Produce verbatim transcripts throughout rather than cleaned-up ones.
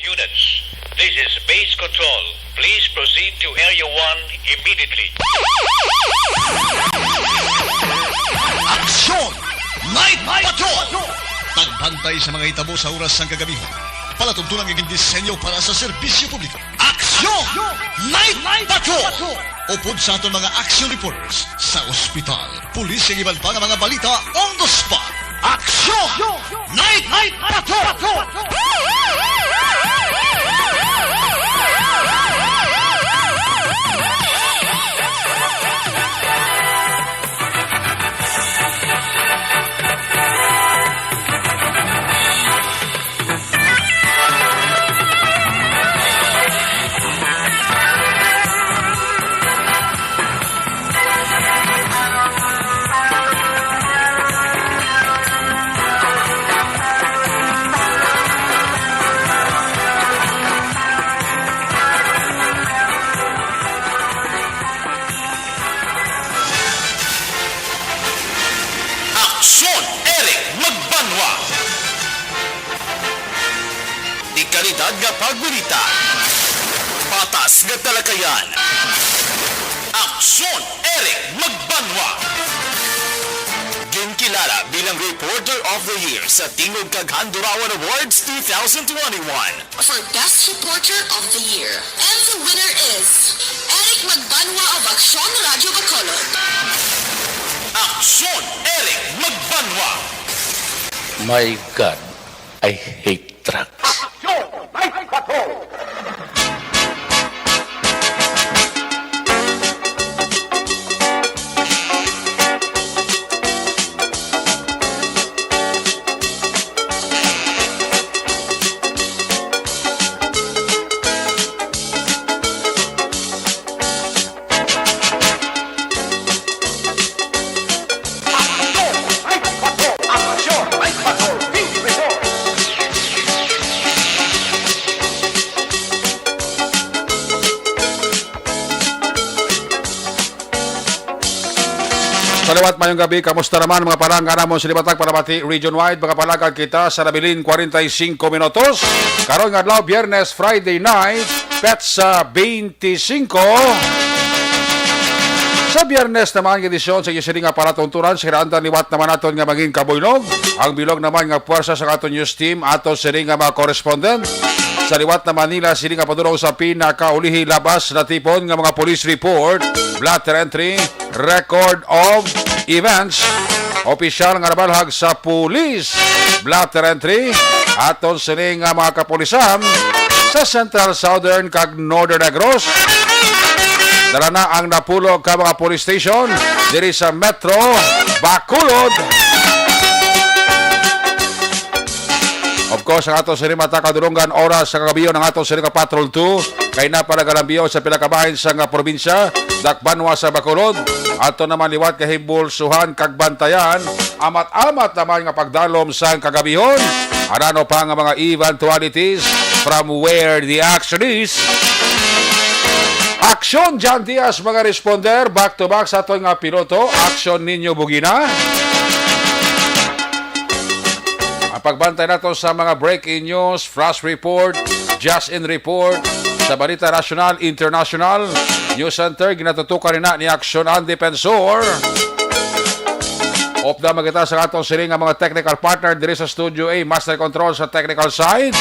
Units, this is Base Control. Please proceed to Area one immediately. Aksyon! Night Patrol! Pagbantay sa mga hitabo sa oras sang kagabihan. Palatuntunan nga gindisenyo para sa serbisyo publiko. Aksyon! Night Patrol! Upod sa aton mga action reporters sa ospital, pulis, kag iban pa nga mga balita on the spot. Aksyon! Night Patrol! Aksyon, Eric Magbanwa. Di kalidad nga pagbalita. Patas nga talakayan. Aksyon, Eric Magbanwa. Ginkilala bilang Reporter of the Year sa Tingog kag Handurawan Awards two thousand twenty-one. For Best Reporter of the Year. And the winner is Eric Magbanwa of Aksyon Radyo Bacolod. Aksyon, Eric Magbanwa. My God, I hate truck. Aksyon! May bato! Sa liwat, mayong gabi. Kamusta naman, mga palangga namon sa libatag, palabati region-wide? Mga palangga, kita sa nabilin, kwarenta y singko minutos. Karon nga adlaw, Biyernes, Friday night, petsa twenty-five. Sa Biyernes naman, nga edisyon sa inyo sini nga palatuntunan, sa kinaandan liwat naman naton nga mangin kabuylog. Ang bilog naman nga puwersa sa aton news team, ato sini nga mga correspondent. Sa liwat naman nila, sini nga padulong sa pinakaulihi labas natipon nga mga police report, blotter entry, record of events, opisyal nga nabalhag sa police, blotter entry, aton sini nga mga kapulisan sa Central, Southern, kag Northern Negros. Dala na ang napulo ka mga police station diri sa Metro Bacolod. Of course, ang ato sini mata kadulungan oras sa kagabion ang ato sini ka Patrol two kay napalagalambio sa pila ka bahin sa nga probinsya, dakbanwa sa Bacolod. Ato naman liwat kahimbulsuhan kag bantayan, amat-amat naman nga pagdalom sang kagabihon. Ano pa nga mga eventualities from where the action is? Aksyon, John Diaz, mga responder, back to back sa aton nga piloto. Aksyon ninyo, Bugina. Ang pagbantay nato sa mga breaking news, flash report, just in report, sa balita nasyonal, international, news center, ginatutukan nina ni Aksyon ang Defensor. Upda man kita sa atong siling nga mga technical partner diri sa Studio A, Master Control sa technical side.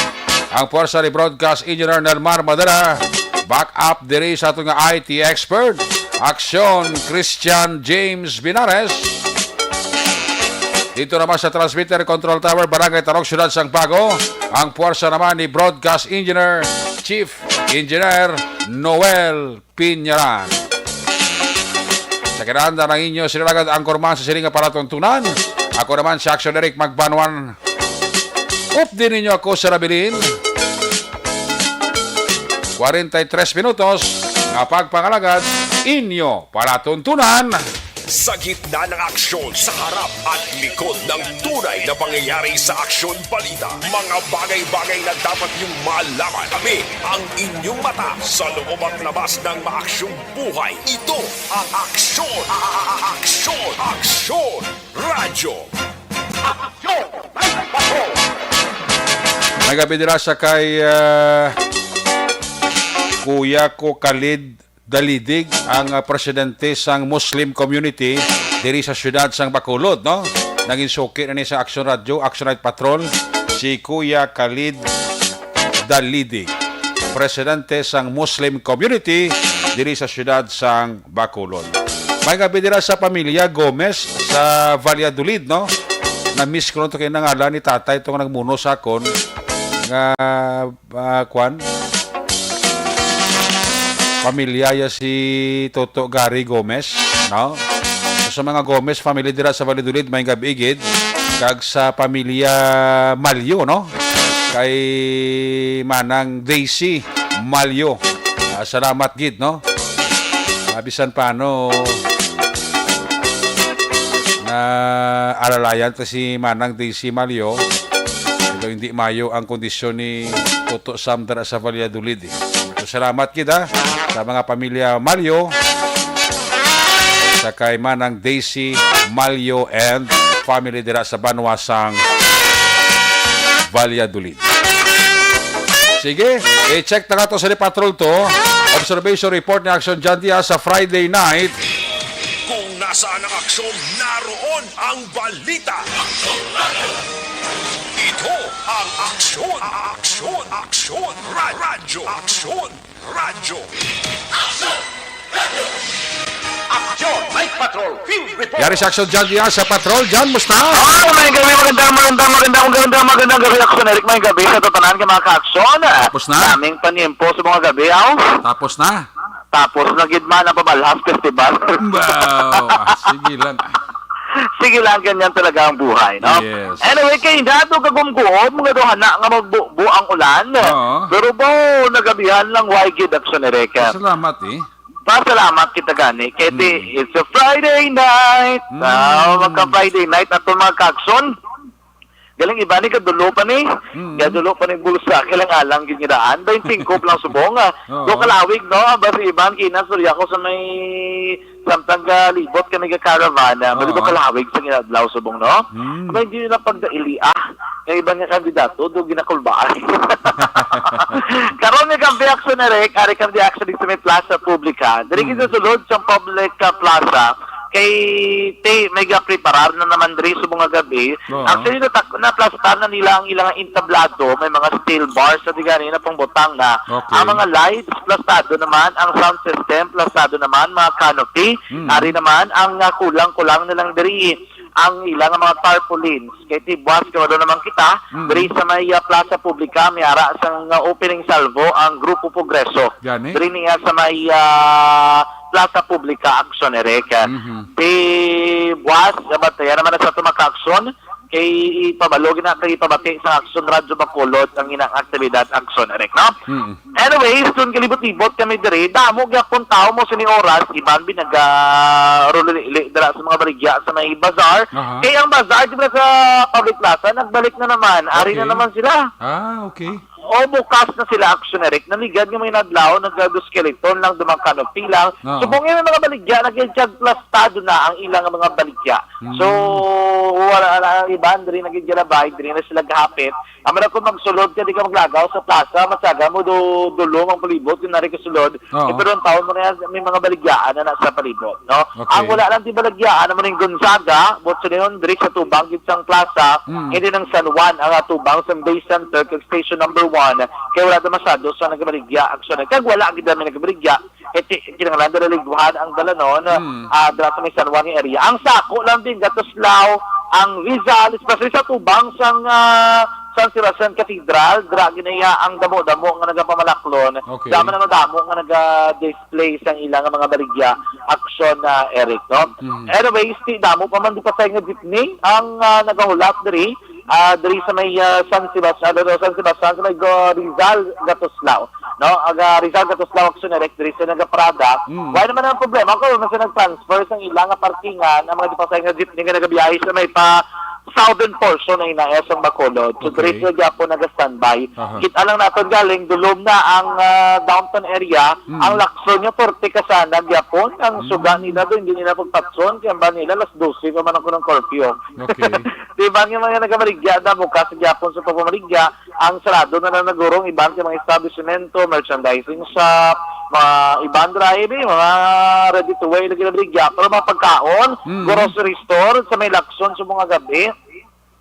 Ang puwersa ni Broadcast Engineer Nelmar Madala. Back up diri sa aton nga I T expert, Aksyon, Christian James Binares. Dito naman sa Transmitter Control Tower, Barangay Tarog, Siyudad sang Bago, ang puwersa naman ni Broadcast Engineer, Chief Engineer Noel Piñaran. Sa kinahanglan ang inyo sinalagad ang kurman sa siling nga palatuntunan. Ako naman si Action Eric Magbanwan. Updi ninyo ako sa nabilin. Kwarenta y tres minutos nga pagpangalagad, inyo palatuntunan. Sa gitna ng aksyon, sa harap at likod ng tunay na pangyayari sa Aksyon Balita, mga bagay-bagay na dapat niyong malaman. Kami ang inyong mata sa loob at labas ng maaksyong buhay. Ito ang Aksyon, Aksyon, Aksyon Radyo. Aksyon! May bato! Gabi dira sa kay, ah, Kuya ko Khalid Dalidig, ang, ah, presidente sang Muslim community diri sa siyudad sang Bacolod, no? Nangin suki na ni sa Action Radio, Action Night Patrol, si Kuya Khalid Dalidig, presidente sang Muslim community diri sa siyudad sang Bacolod. May gabi dira sa pamilya Gomez sa Valladolid, no? Na-miss ko lang to kay nangalan ni tatay itong nagmuno sa akon nga, ah, kwan? Pamilya ya si Toto Gary Gomez, no? So, sa mga Gomez family dira sa Valladolid, may gabi gid. Kag sa pamilya Malyo, no? Kay Manang Daisy Malyo. Ah, salamat gid, no? Ah, bisan paano na alalayan ta si Manang Daisy Malyo, ito hindi mayo ang kondisyon ni Toto Sam dira sa Valladolid, eh. So, salamat gid, ha, sa mga pamilya Malyo, sa kay Manang Daisy Malyo and family dira sa banwa sang Valladolid. Sige, i-check na nato sa Patrol to. Observation report ni Action John Diaz sa Friday night. Kung nasaan ang aksyon, naroon ang balita. Ito ang Aksyon, Aksyon, Aksyon, Ra- Radyo, Aksyon, Radyo. Action Night Patrol Field Report. Yari sa Action John Diaz sa Patrol. John, musta? Oh, may gabi, magandang, magandang, magandang, magandang, magandang gabi, Action Eric. May gabi sa tatanan ka, mga ka-action. Tapos na? Daming panimpo sa mga gabi, aw. Tapos na? Tapos na gid man ang Pabalhas Festival. Wow, ah, sige lang. Sige lang, ganyan talaga ang buhay, no? Yes. Anyway, kay dato kagumguom nga daw hana nga magbubo ang ulan. Oo. Pero ba, nagabihan lang, why gid, Action Eric? Salamat, eh. Pasalamat kita gani. Kay ti, Mm. it's a Friday night. Mm. Ah, magka-Friday night ato, mga ka-action. Galing iba ni kadulo pa ni. Mm. Kadulo pa ni bulsa, kailangan lang gid niraan. Bainting ko lang subong, ah. Oo. Do kalawig, no? Aba si Ivan, kina, sorry ako sa may samtang galibot kami ka caravan, ah, malibot Oo. kalawig sa ginadlaw subong, no? Mm. Aba, hindi nila pagdaili, ah. Kay iban nga kandidato, do ginakulbaan. Karon nga kang reaction na, Rick, ari kang reaction dito may Plaza Publica. Diri Mm. kita sulod sa public, ah, plaza, kay te, may gapreparar na naman diri subong nga gabi. Oo. Actually, natak-, naplastahan na nila ang ilang entablado. May mga steel bars sa digani na pangbutang na. Okay. Ang mga lights, plastado naman. Ang sound system, plastado naman. Mga canopy. Mm. Ari naman, ang, ah, kulang-kulang na lang diri ang ilang mga tarpaulins. Kay tibwas, kay wala naman kita, Mm. diri sa may, ah, Plaza Publica, may ara sa nga opening salvo ang Grupo Progreso. Gani? Diri niya sa may, ah, Plaza Publica, Action Eric. Mhm. Tibwas, sa bataya naman na sa tumaka aksyon, kay ipabalo gina, kay ipabati sa Action Radyo Bacolod ang inang aktibidad Action Eric, no? Mm. Anyways, kung kalibot-libot kami diri, damo gyapon tawo mo sini oras, iban binaga rulili dira sa mga baligya sa may bazaar. Aha. Kay ang bazaar dira sa public plaza, nagbalik na naman. Ari na Okay. naman sila. Ah, okay. O, bukas na sila, Action Eric. Naligad nga may nadlaw, nagado skeleton lang, dumakano pilang. Oo. Subong yung mga baligya, nagkagplastado na ang ilang mga baligya. Mm. So, wala na ang iban, diri nagigilabay, diri na sila gahapit. Amara kung magsulod ka, di ka maglagaw sa plaza, matyaga mo do, dulong ang palibot, kung nari ka sulod. Oo. Eh, pero ang taon mo na yan, may mga baligyaan na nasa palibot, no? Okay. Ang wala lang di baligyaan, amo ning Gonzaga, Botsoleon, diri sa tubang, gid sang plaza, Mm. hindi ng San Juan, ang atubang sa Bay Center, kag station number one, kay wala na masyado sa nagabaligya, actually. Kag wala gid namin nagabaligya, kay ti-, kinahanglan na laligwahan ang dalanon, Mm. ah, dira sa may San Juan nga area. Ang sako lang din, Gatoslao, ang Rizal, especially sa tubang sang, ah, San Sebastian Cathedral, dira ginaya ang damo-damo nga nagapamalaklon. Okay. Damo na madamo nga naga-display sang ilang mga baligya, action, ah, Eric, no? Mm. Anyways, ti damo pa man di patay nga jeepney ang, ah, nagahulat diri, ah, diri sa may, ah, San Sebastian, ano, San Sebastian, sa may Go-, Rizal, Gatoslao, no? Aga Rizal, Gatoslao, action, Eric, diri sa nagaparada. Mm. Wala naman ang problema kung may nag-transfer sang ilang nga parkingan ang mga di patay nga jeepney nga nagabiyahe sa may pa southern portion na ina sang Bacolod. So, Okay. Diri sila gyapon naga-standby. Aha. Kita lang naton galing, dulom na ang, ah, downtown area, Mm. ang Lacson niya, forty ka sana gyapon, ang Mm. suga nila doon, hindi nila pagpatson, kaya ba nila, alas dose pa man ako ng curfew. Okay. Di ba, nga mga nagamaligya, na bukas gyapon sa pagmamaligya, ang sarado na lang nagurong, iban kay mga establishmento, merchandising shop, mga iban drive, eh, mga ready to wear, lagi na baligya, pero mga pagkaon, Mm. grocery store, sa may Lacson, sa mga gabi,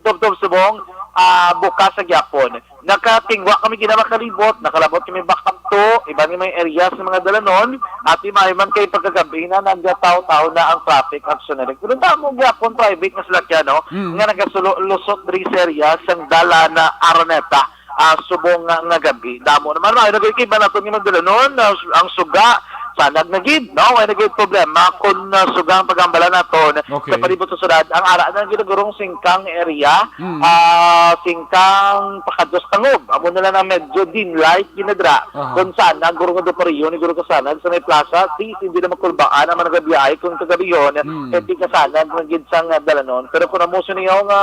Tubtob subong, ah, bukas sa gyapon. Nakatingwa kami kinamakalibot, nakalabot kami back up to, iban nga mga areas sa mga dalanon, at imay man kay pagkagabi na nagataw-taw na ang traffic action na. Pero damo gyapon private nga salakyan, no? Mm. Nga nagasulusot diri sa area sang dalan na Araneta, ah, subong nga, nga gabi. Damo naman, mga nagkikiba naton nga mga dalanon, ah, ang suga, sanag na gid, no? Way na gid problema kung, ah, suga ang pagambala naton Okay. sa palibot sa syudad. Ang ara na gid gurong singkang area, Mm. ah, singkang pakados tangob. Amo na lang ang medyo dim light ginadra. Aha. Kung sana, gurong nga doparyo ni gurong kasanag sa may plaza, sis, hindi na makulbaan ang mga nagabiyahe kung kagabihon, Mm. eh, di kasanag na gid sang, ah, dalanon. Pero kung amo sa niyo nga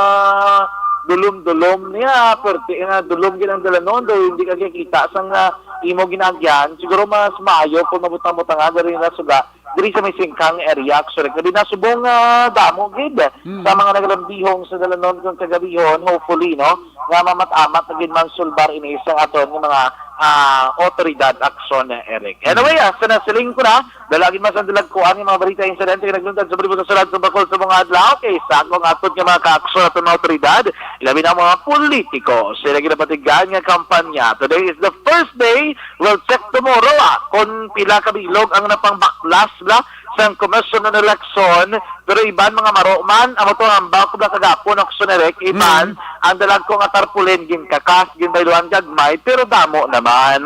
dulom-dulom niya, perti nga dulom gid ang dalanon, do hindi ka kikita sang, ah, imo ginagyan, siguro mas maayo kung mabutang-butang nga diri na suga, diri sa may singkang area, actually. Kadi na subong, ah, damo gid Mm. sa mga nagalambihong sa dalanon kung kagabihon, hopefully, no, nga mamat-amat na gid man sulbar ini sa aton nga mga, ah, otoridad action, Eric. Anyway, ah, sa nasiling ko na, dalagin mas ang dalagkuan nga mga balita, insidente nga nagluntad sa palibot sa syudad sa Bacol sa mga adlaw, kay sa akong atod nga mga kaaksyon aton mga otoridad, ilabi na ang mga politiko. Sila ginapatigan nga kampanya. Today is the first day. We'll check tomorrow, ah, kung pila ka bilog ang napangbaklas la sang Commission on Election. Pero iban mga maro man, amo to ang ambak na kagapon, ako sa Nerek, iban, Mm. ang dalag ko nga tarpaulin, ginkakas, ginbayluhan gagmay, pero damo naman.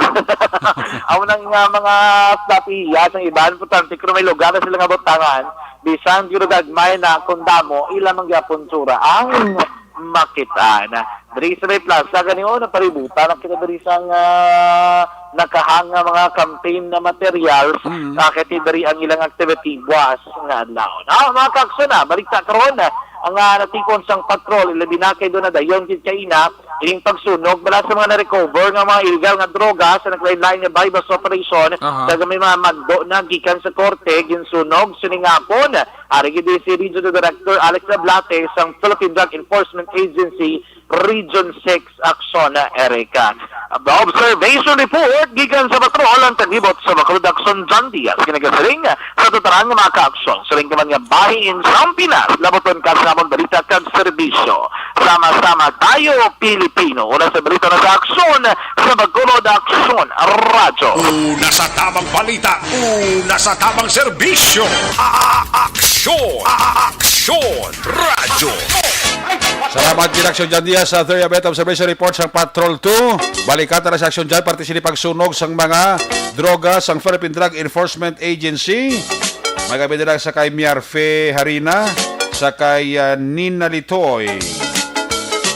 Amo nang, ah, mga estratehiya sang iban, importante kung may lugar na sila nga butangan, bisan giro gagmay na kung damo, ila man gyapon tsura ang makitaan. Diri sa may plaza, gani, oh, napaributan na kita diri sang, ah, nakahang nga mga campaign na materials. Mm. Nakakita diri ang ilang activity buwas nga adlaw. Na, mga kakso na, balita karon, ang, ah, natipon sang patrol, ilabi na kay doon na dayon gid kaina, ining pagsunog, bala sa mga na-recover nga mga illegal nga droga sa naglain-lain nga buy-bust operation, Aha. sa may mga mando na gikan sa korte, ginsunog, sining hapon. Ari gid si Regional Director Alex Ablate sang Philippine Drug Enforcement Agency Region six Action, Erica. Observation report gikan sa patrol ang taglibot sa Bacolod Action, John Diaz. Kinagasiring sa tutaran nga mga kaaksyon. Siling naman nga bahin sa Pinas, labuton ka sa amon balita kag serbisyo. Sama-sama tayo, Pilipino. Una sa balita na sa aksyon, sa Bacolod Action Radyo. Una sa tamang balita, una sa tamang serbisyo. A-, a-, aksyon, a-, a-, aksyon, radyo. Salamat gid, Action John Diaz, sa Area Met Observation Report sang Patrol two. Balikan ta na sa Action John, parte sini pagsunog sang mga droga sang Philippine Drug Enforcement Agency. Magabi nila sa kay Miarfe Harina, sa kay, ah, Nina Litoy.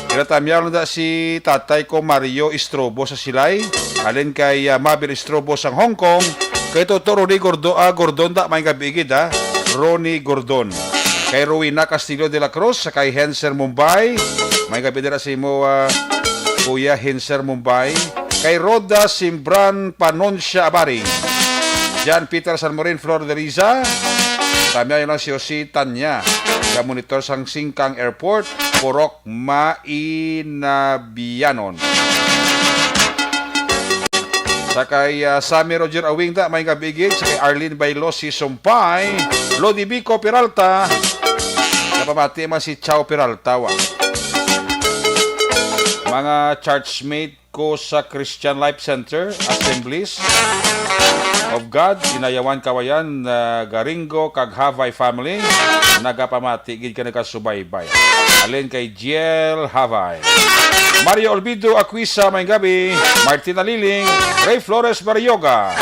Ginatamyaw lang da si tatay ko Mario Istrobo sa Silay. Halin kay, ah, Mabel Istrobo sang Hong Kong. Kay Toto Ronnie Gordo, ah, Gordon da, may gabi gid, ah. Ronnie Gordon. Kay Rowena Castillo de la Cruz, sa kay Henser Mumbai. May gabi dira sa imo, ah, Kuya Henser Mumbai. Kay Roda Simbran Panonsia Abaring. Jan Peter San Morin, Flor de Riza. Tamyaw lang si Jose Tanya. Ka monitor sang Singkang Airport, Purok Mainabianon. Sa kay, ah, Sammy Roger Awingda, may gabi gid. Sa kay Arlene Bailosi Sumpay, Lodi Bico Peralta. Napamati man si Chao Peralta, wa. Mga churchmate ko sa Christian Life Center, Assemblies of God, Inayawan, Kawayan, ah, Garingo, kag Havay family, nagapamati gid ka nagasubaybay. Alin kay Jiel Havay. Mario Olvido Aquisa, may gabi. Martina Liling, Ray Flores Barrioga.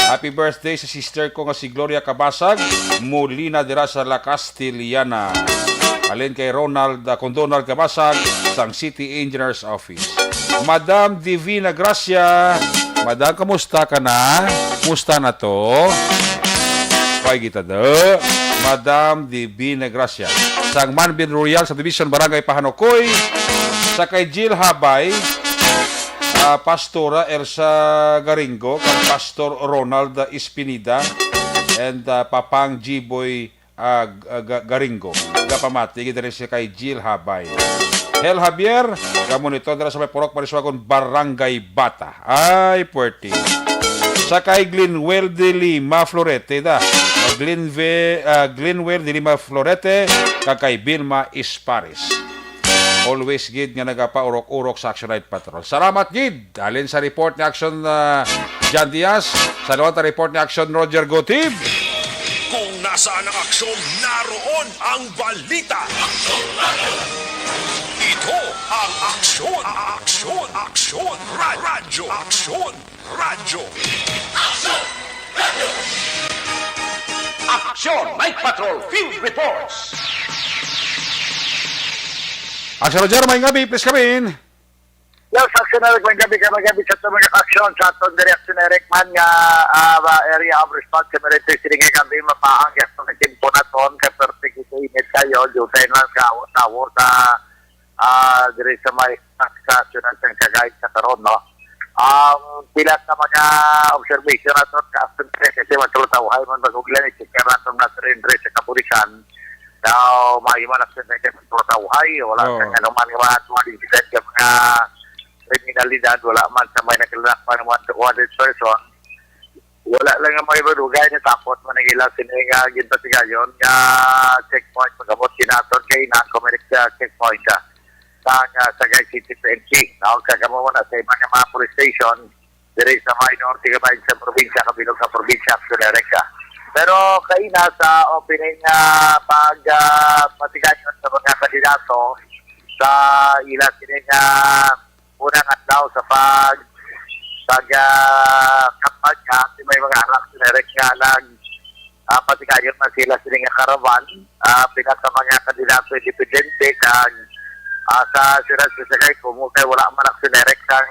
Happy birthday sa sister ko nga si Gloria Kabasag, Molina dira sa La Castellana. Alin kay Ronald, ah, kung Donald Kabasag, sang City Engineers Office. Madam Divina Gracia, Madam, kamusta ka na? Musta na to? Pay kita da, Madam Divina Gracia. Sang Manbin Royal Subdivision, Barangay Pahanokoy, sa kay Jill Habay, ah, Pastora Elsa Garingo, kag Pastor Ronald Espinida, and, ah, Papang Jiboy, ah, G-, ah, Ga-, Garingo. Gapamati gid diri siya kay Jill Habay. Hel Javier, gamonitor dira sa may Purok Mariswagon, Barangay Bata. Ay, puwerte. Sa kay Glenwell de Lima Florete da. Glenve-, ah, Glenwell de Lima Florete, kag kay Vilma Ispares. Always gid nga nagapaurok-urok sa Action Night Patrol. Salamat gid. Halin sa report ni Action, ah, John Diaz. Sa liwat na report ni Action Roger Gutib. Kung nasaan ang aksyon, naroon ang balita. Ito ang Aksyon, Aksyon, Aksyon, Ra-, Radyo, Aksyon, Radyo. Aksyon Night Patrol Field Reports. Action Roger, may gabi, please come in. Yes, Action Eric, may gabi ka, may gabi sa aton mga aksyon sa aton diri, Action Eric man nga, ah, ba, area of responsibility. Sige nga gabi, mapaang gas ng timpo naton, kay perfect ito init kayo, jutay na sa tawo sa, ah, diri sa may sa syudad ng Sagay sa karon, no? Ang pila sa mga observation naton, ka Action Eric, kasi mas tawhay man mag-uglan, i-check naton na diri sa kapulisan. Now, maayo man ang sentensya sa tawhay, wala Oo. kang anuman nga mga atuan incident nga mga kriminalidad, wala man sa may nagkalanak pa ng mga wanted person. Wala lang ang mga iba dugay na tapos man ang ila sini nga ginpatigayon nga checkpoint, pag-abot kinaton kay na Comelec sa checkpoint sa, sa, sa Sagay City P N P. Now, kagamo mo na sa iba nga mga police station, diri sa may norte nga bahin sa probinsya, kabilog sa probinsya, Action Eric. Pero kaina sa opening, ah, pag, ah, patigayon sa mga kandidato sa ila sini nga unang adlaw sa pag, pag, ah, kampanya, si may mga anak, Action Eric, nga nag, ah, patigayon man sila sini nga caravan, ah, pila ka mga kandidato independente kag, ah, sa siyudad sa Sagay, kung kay wala man Action Eric sang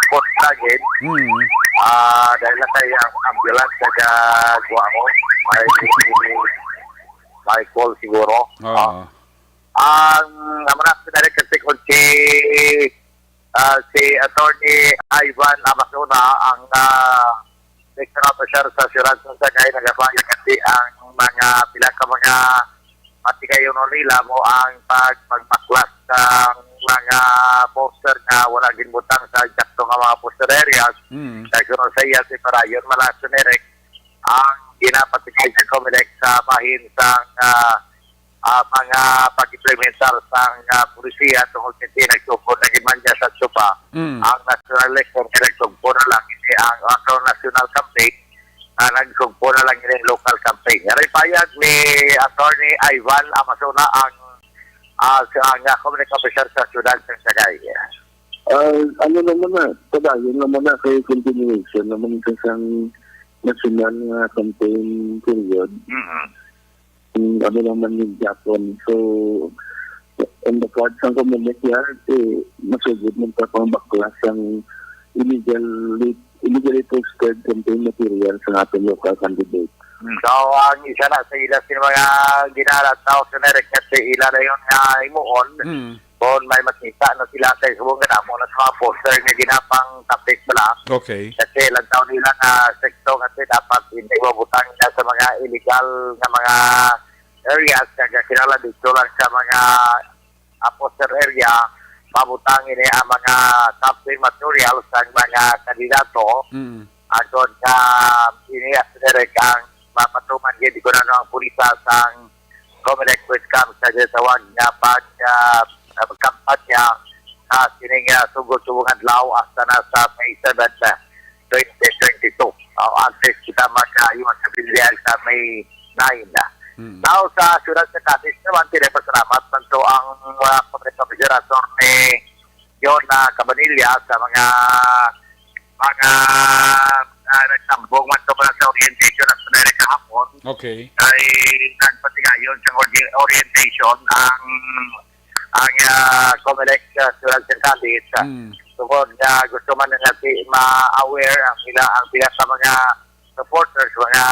kontra gid. Mm. Ah, dahil lang kay ang ambulance nagaguwa mo, may, may call siguro. Oo. Ah, ang, ang mga Action Eric kasi kung si ah, si Attorney Ivan Amasuna, ang, ah, election officer sa siyudad sa Sagay, nagapahayag nga ang mga pila ka mga matigayon nila mo ang pag-, pagbaklas sa mga poster nga wala ginbutang sa eksakto nga mga poster areas. Mm. Kay kuno sa iya, si Parayon Malason Eric, ang ginapatigay sa Comelec sa bahin sang, ah, ah, mga pag-implementar sang, ah, polisiya tungod kay nagtugon na gid man niya sa tsupa Mm. ang National Election kay nagtugon na lang ini ang, ang national campaign, ah, nagtugon na lang ini local campaign. Nga payag ni Attorney Ivan Amasuna ang, ah, sa, ang, ah, Comelec officer sa siyudad sa Sagay. Ah, ano naman na, padayon naman na kay continuation naman sa isang national nga campaign period. Mhm. Mm, ano naman yung Japon. So, in the part sang Comelec, yeah, eh, masugod man sa pangbaklas ang illegally, illegally posted campaign material sa ating local candidate. Mm. So, ang isa na sa ila sa mga ginalataw sa Merek, kasi ila na yun nga himuon. Mm. Kung may makita na sila sa subong nga damo na sa mga poster nga ginapang tapik bala. Okay. Kasi lantaw nila nga sekto kasi dapat hindi mabutang na sa mga illegal nga mga areas, kaya kinala dito lang sa mga, ah, poster area, mabutang ini ang mga campaign materials sa mga kandidato. Mm. Aton nga ini, ah, direk ang mapatuman gid kung ano ang pulisa sang Comelec when it comes sa ginatawag nga pag, ah, ah, kampanya, ah, sining, ah, sugod-subong adlaw hasta na sa May seven, ah, twenty twenty-two. Ah, antes kita mag, ah, iwan sa Binlial sa May nine. Mm. Now, sa siyudad sa Cadiz naman, pinapasalamat man to ang, ah, Comelec Commissioner Attorney John, ah, Cabanilla sa mga, mga, ah, nagtambong man to pala sa orientation at sa kahapon. Okay. Ay nagpatigayon sa orgi-, orientation ang, ang, ah, Comelec, ah, Siyudad Centralis, ah, Mm. tungod nga gusto man nga si ma-aware ang pila, ang pila sa mga supporters, mga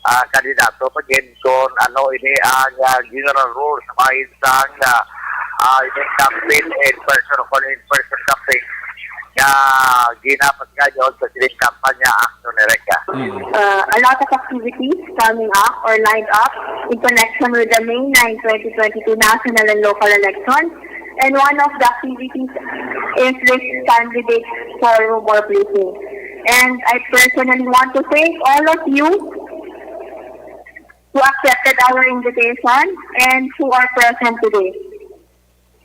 ah, kandidato, pagin kung ano ini ang, ah, general rules bahin sang, ah, ah, ini campaign in person o kung in person campaign nga ginapat nga yun sa sining kampanya, Action Erika. Mm. Uh, a lot of activities coming up or lined up in connection with the May nine, twenty twenty-two national and local elections. And one of the activities is this candidate forum or briefing. And I personally want to thank all of you who accepted our invitation and who are present today.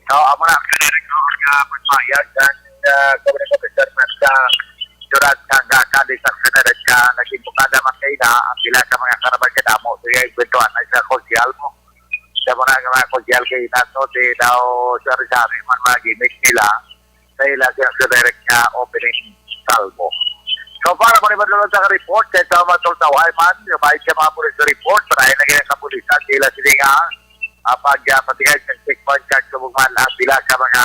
So, amo na ang kanirigor nga pagpahayag sang, ah, Governing Officer man sa siyudad kag, ah, Cadiz, Action Erika, naging bukada man kay na ang pila ka mga karabal kadamo. Sige, kwentuhan na sa konsehal mo. Sa mo na nga mga konsehal kay Inas, no, di daw sari-sari man mga gimmick nila sa ila sa, sa direct nga opening salvo. So, para mo naman sa report, kay sa mga tultaw ay man, yung may sa mga police report, para ay naging kapulisan, sila sila nga, ah, pag, ah, patigay sa checkpoint, kag subong man ang pila ka mga,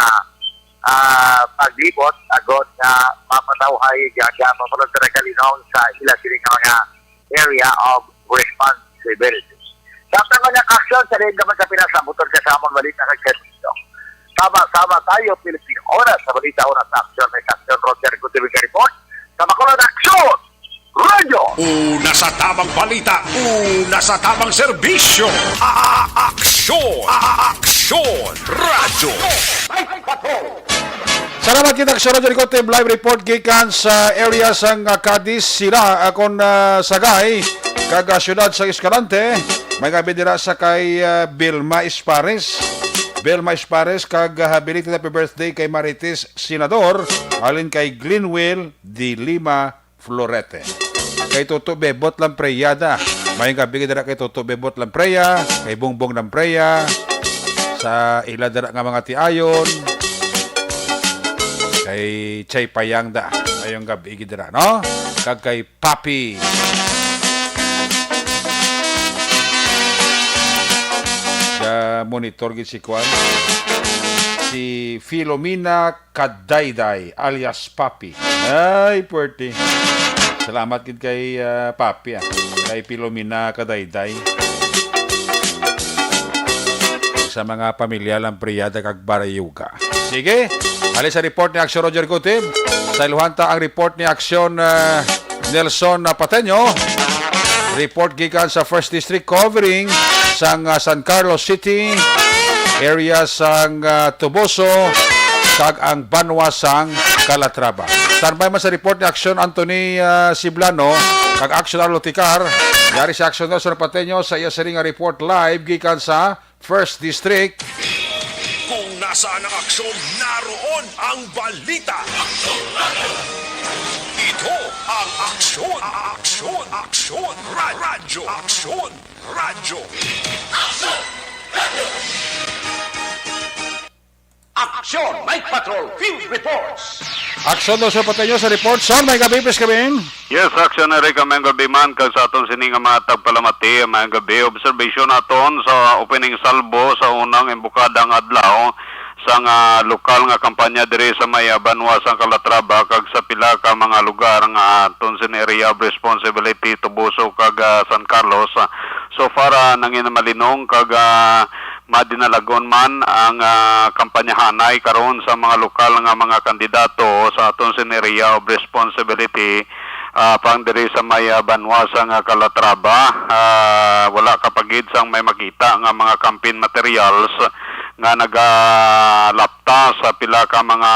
ah, paglibot, agon nga mapatawhay, gaga, mapunod sa nagkalinong sa ila sila nga mga area of responsibility. Sa mga aksyon, sa liin naman sa pinasabuton ka sa among balita kag serbisyo. Sama-sama tayo, Pilipino. Oras sa balita, oras sa aksyon. May aksyon, Roger Gutierrez report. Sa Bacolod Aksyon! Radyo! Una sa tamang balita, una sa tamang serbisyo. A-, a-, aksyon! A-, a-, aksyon! Radyo! Salamat kita sa Radyo Ricotib. Live report gikan sa area sang, ah, Cadiz, sila akon, ah, Sagay, kag, ah, siyudad sa Escalante. May gabi dira sa kay, ah, Vilma Espares. Vilma Espares, kag, ah, belated happy birthday kay Marites Senador, halin kay Glenwell de Lima Florete. Kay Toto Bebot Lampreyada. Mayong gabi dira kay Toto Bebot Lampreya, kay Bongbong Lampreya, sa ila dira nga mga tiayon, kay Chay Payang da. Mayong gabi gid dira, no? Kag kay Papi. Ga monitor gid si Kwan. Si Filomena Kadayday, alias Papi. Ay, puwerte. Salamat gid kay, ah, Papi, ah. Kay Filomena Kadayday. Sa mga pamilya Lampreyada kag Barayuga. Sige, ali sa report ni Aksyon Roger Gutib. Sa iluhan ta ang report ni Aksyon, ah, Nelson, ah, Pateño. Report gikan sa First District covering sang, ah, San Carlos City, area sang, ah, Toboso, kag ang banwa sang Calatrava. Standby man sa report ni Aksyon Anthony, ah, Siblano, kag Aksyon Arlo Ticar. Yari si Aksyon Nelson Pateño sa iya sini nga report live gikan sa First District. Kung nasaan ang aksyon, naroon ang balita. Ito ang Aksyon, Aksyon, Aksyon, Ra-, Radyo, Aksyon, Radyo. Aksyon Night Patrol Field Reports. Aksyon daw sa patay nyo sa report. Son, may gabi, please, kami. Yes, Aksyon Eric, may gabi man kag sa aton sini nga mga tagpalamati, may gabi. Observation naton sa opening salvo sa unang imbukada nga adlaw sang, ah, lokal nga kampanya diri sa may, ah, banwa sang Calatrava kag sa pila ka mga lugar nga aton sini area of responsibility, Toboso kag, ah, San Carlos. So far, ah, nangin malinong kag, ah, madinalagon man ang, ah, kampanyahanay karon sa mga lokal nga mga kandidato sa aton sini area of responsibility, ah, pang diri sa may, ah, banwa sang Calatrava. Ah, wala ka pa gid sang may makita nga mga campaign materials nga nagalapta sa pila ka mga,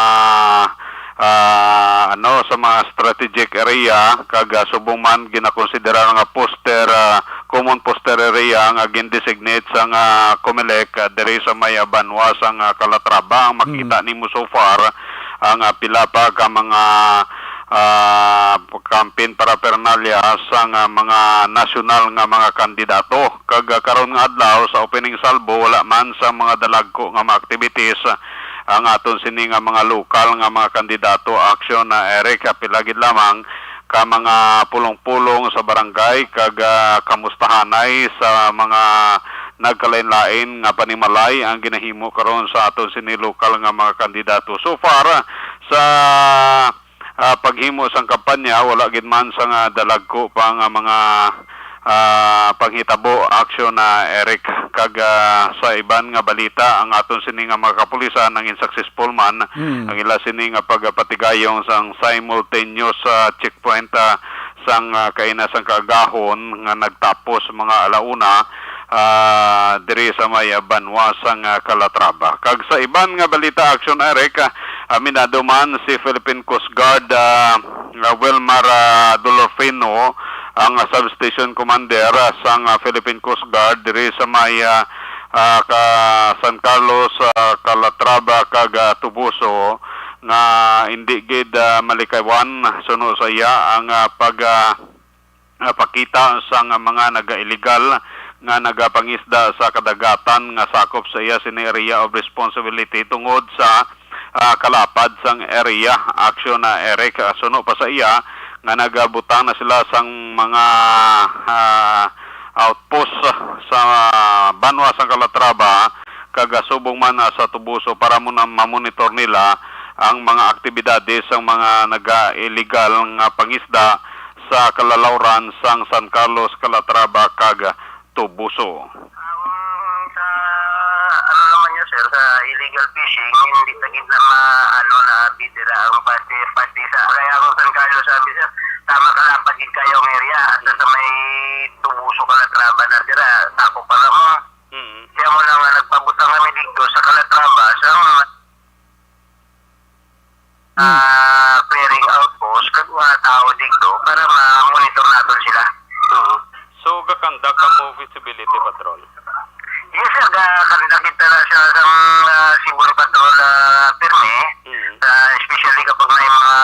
ah, ano, sa mga strategic area kag, ah, subong man ginakonsidera nga poster, ah, common poster area nga gin-designate sang, ah, Comelec, ah, diri sa may, ah, banwa sang, ah, Calatrava. Ang makita Mm. nimo so far, ang, ah, pila pa ka mga, ah, campaign paraphernalia sang, ah, mga nasyonal nga mga kandidato. Kag, ah, karon nga adlaw sa opening salvo, wala man sa mga dalagko nga mga activities, ah, ang aton sini nga mga lokal nga mga kandidato. Aksyon na, Eric, ah, pila gid lamang ka mga pulong-pulong sa barangay kag, ah, kamustahanay sa mga nagkalain-lain nga panimalay ang ginahimo karon sa aton sini lokal nga mga kandidato. So far, sa, ah, paghimo sang kampanya, wala gid man sa nga dalagko pa nga mga, ah, panghitabo, Aksyon na Eric. Kag, ah, sa iban nga balita, ang aton sini nga mga kapulisan nangin successful man Hmm. ang ila sini nga pagpatigayong sang simultaneous, ah, checkpoint, ah, sang, ah, kaina sang kaagahon nga nagtapos mga alauna, ah, diri sa may, ah, banwa sang, ah, Calatrava. Kag sa iban nga balita, Aksyon Eric, ah, aminado man si Philippine Coast Guard, ah, nga Wilmar, ah, Dolorfino, ang, ah, substation commander, ah, sang, ah, Philippine Coast Guard diri sa may, ah, ah, ka San Carlos, ah, Calatrava kag, ah, Toboso, nga indi gid, ah, malikawan suno sa iya ang, ah, pag, ah, ah, pakita sang mga naga-illegal nga nagapangisda sa kadagatan nga sakop sa iya sini area of responsibility tungod sa, ah, kalapad sang area. Aksyon na Eric, ah, suno pa sa iya nga nagabutang na sila sang mga, ah, outpost sa banwa sang Calatrava kag subong man, ah, sa Toboso para mo na mamonitor nila ang mga aktibidades sang mga naga-illegal nga pangisda sa kalalawran sang San Carlos, Calatrava, kag Toboso. Ang sa, ano naman niya, sir, sa illegal fishing, hindi ta gid na ma-, ano, na bidira ang pati, pati sa, kaya ang San Carlos, sabi, sir, tama ka lang, pagid kayo ang area, at sa may Toboso, Calatrava na, sir, ah, tako pa na mo. Mm. Kaya mo na nga, nagpabutang kami dito sa Calatrava, sa mga Hmm. ah, clearing outpost, kag mga tao dito para ma-monitor naton sila. Oo. So, gakandak ka mo visibility patrol? Yes, sir. Gakandak kita na siya sa, ah, Seaborne Patrol, ah, pirmi. Mm. Ah, especially kapag may mga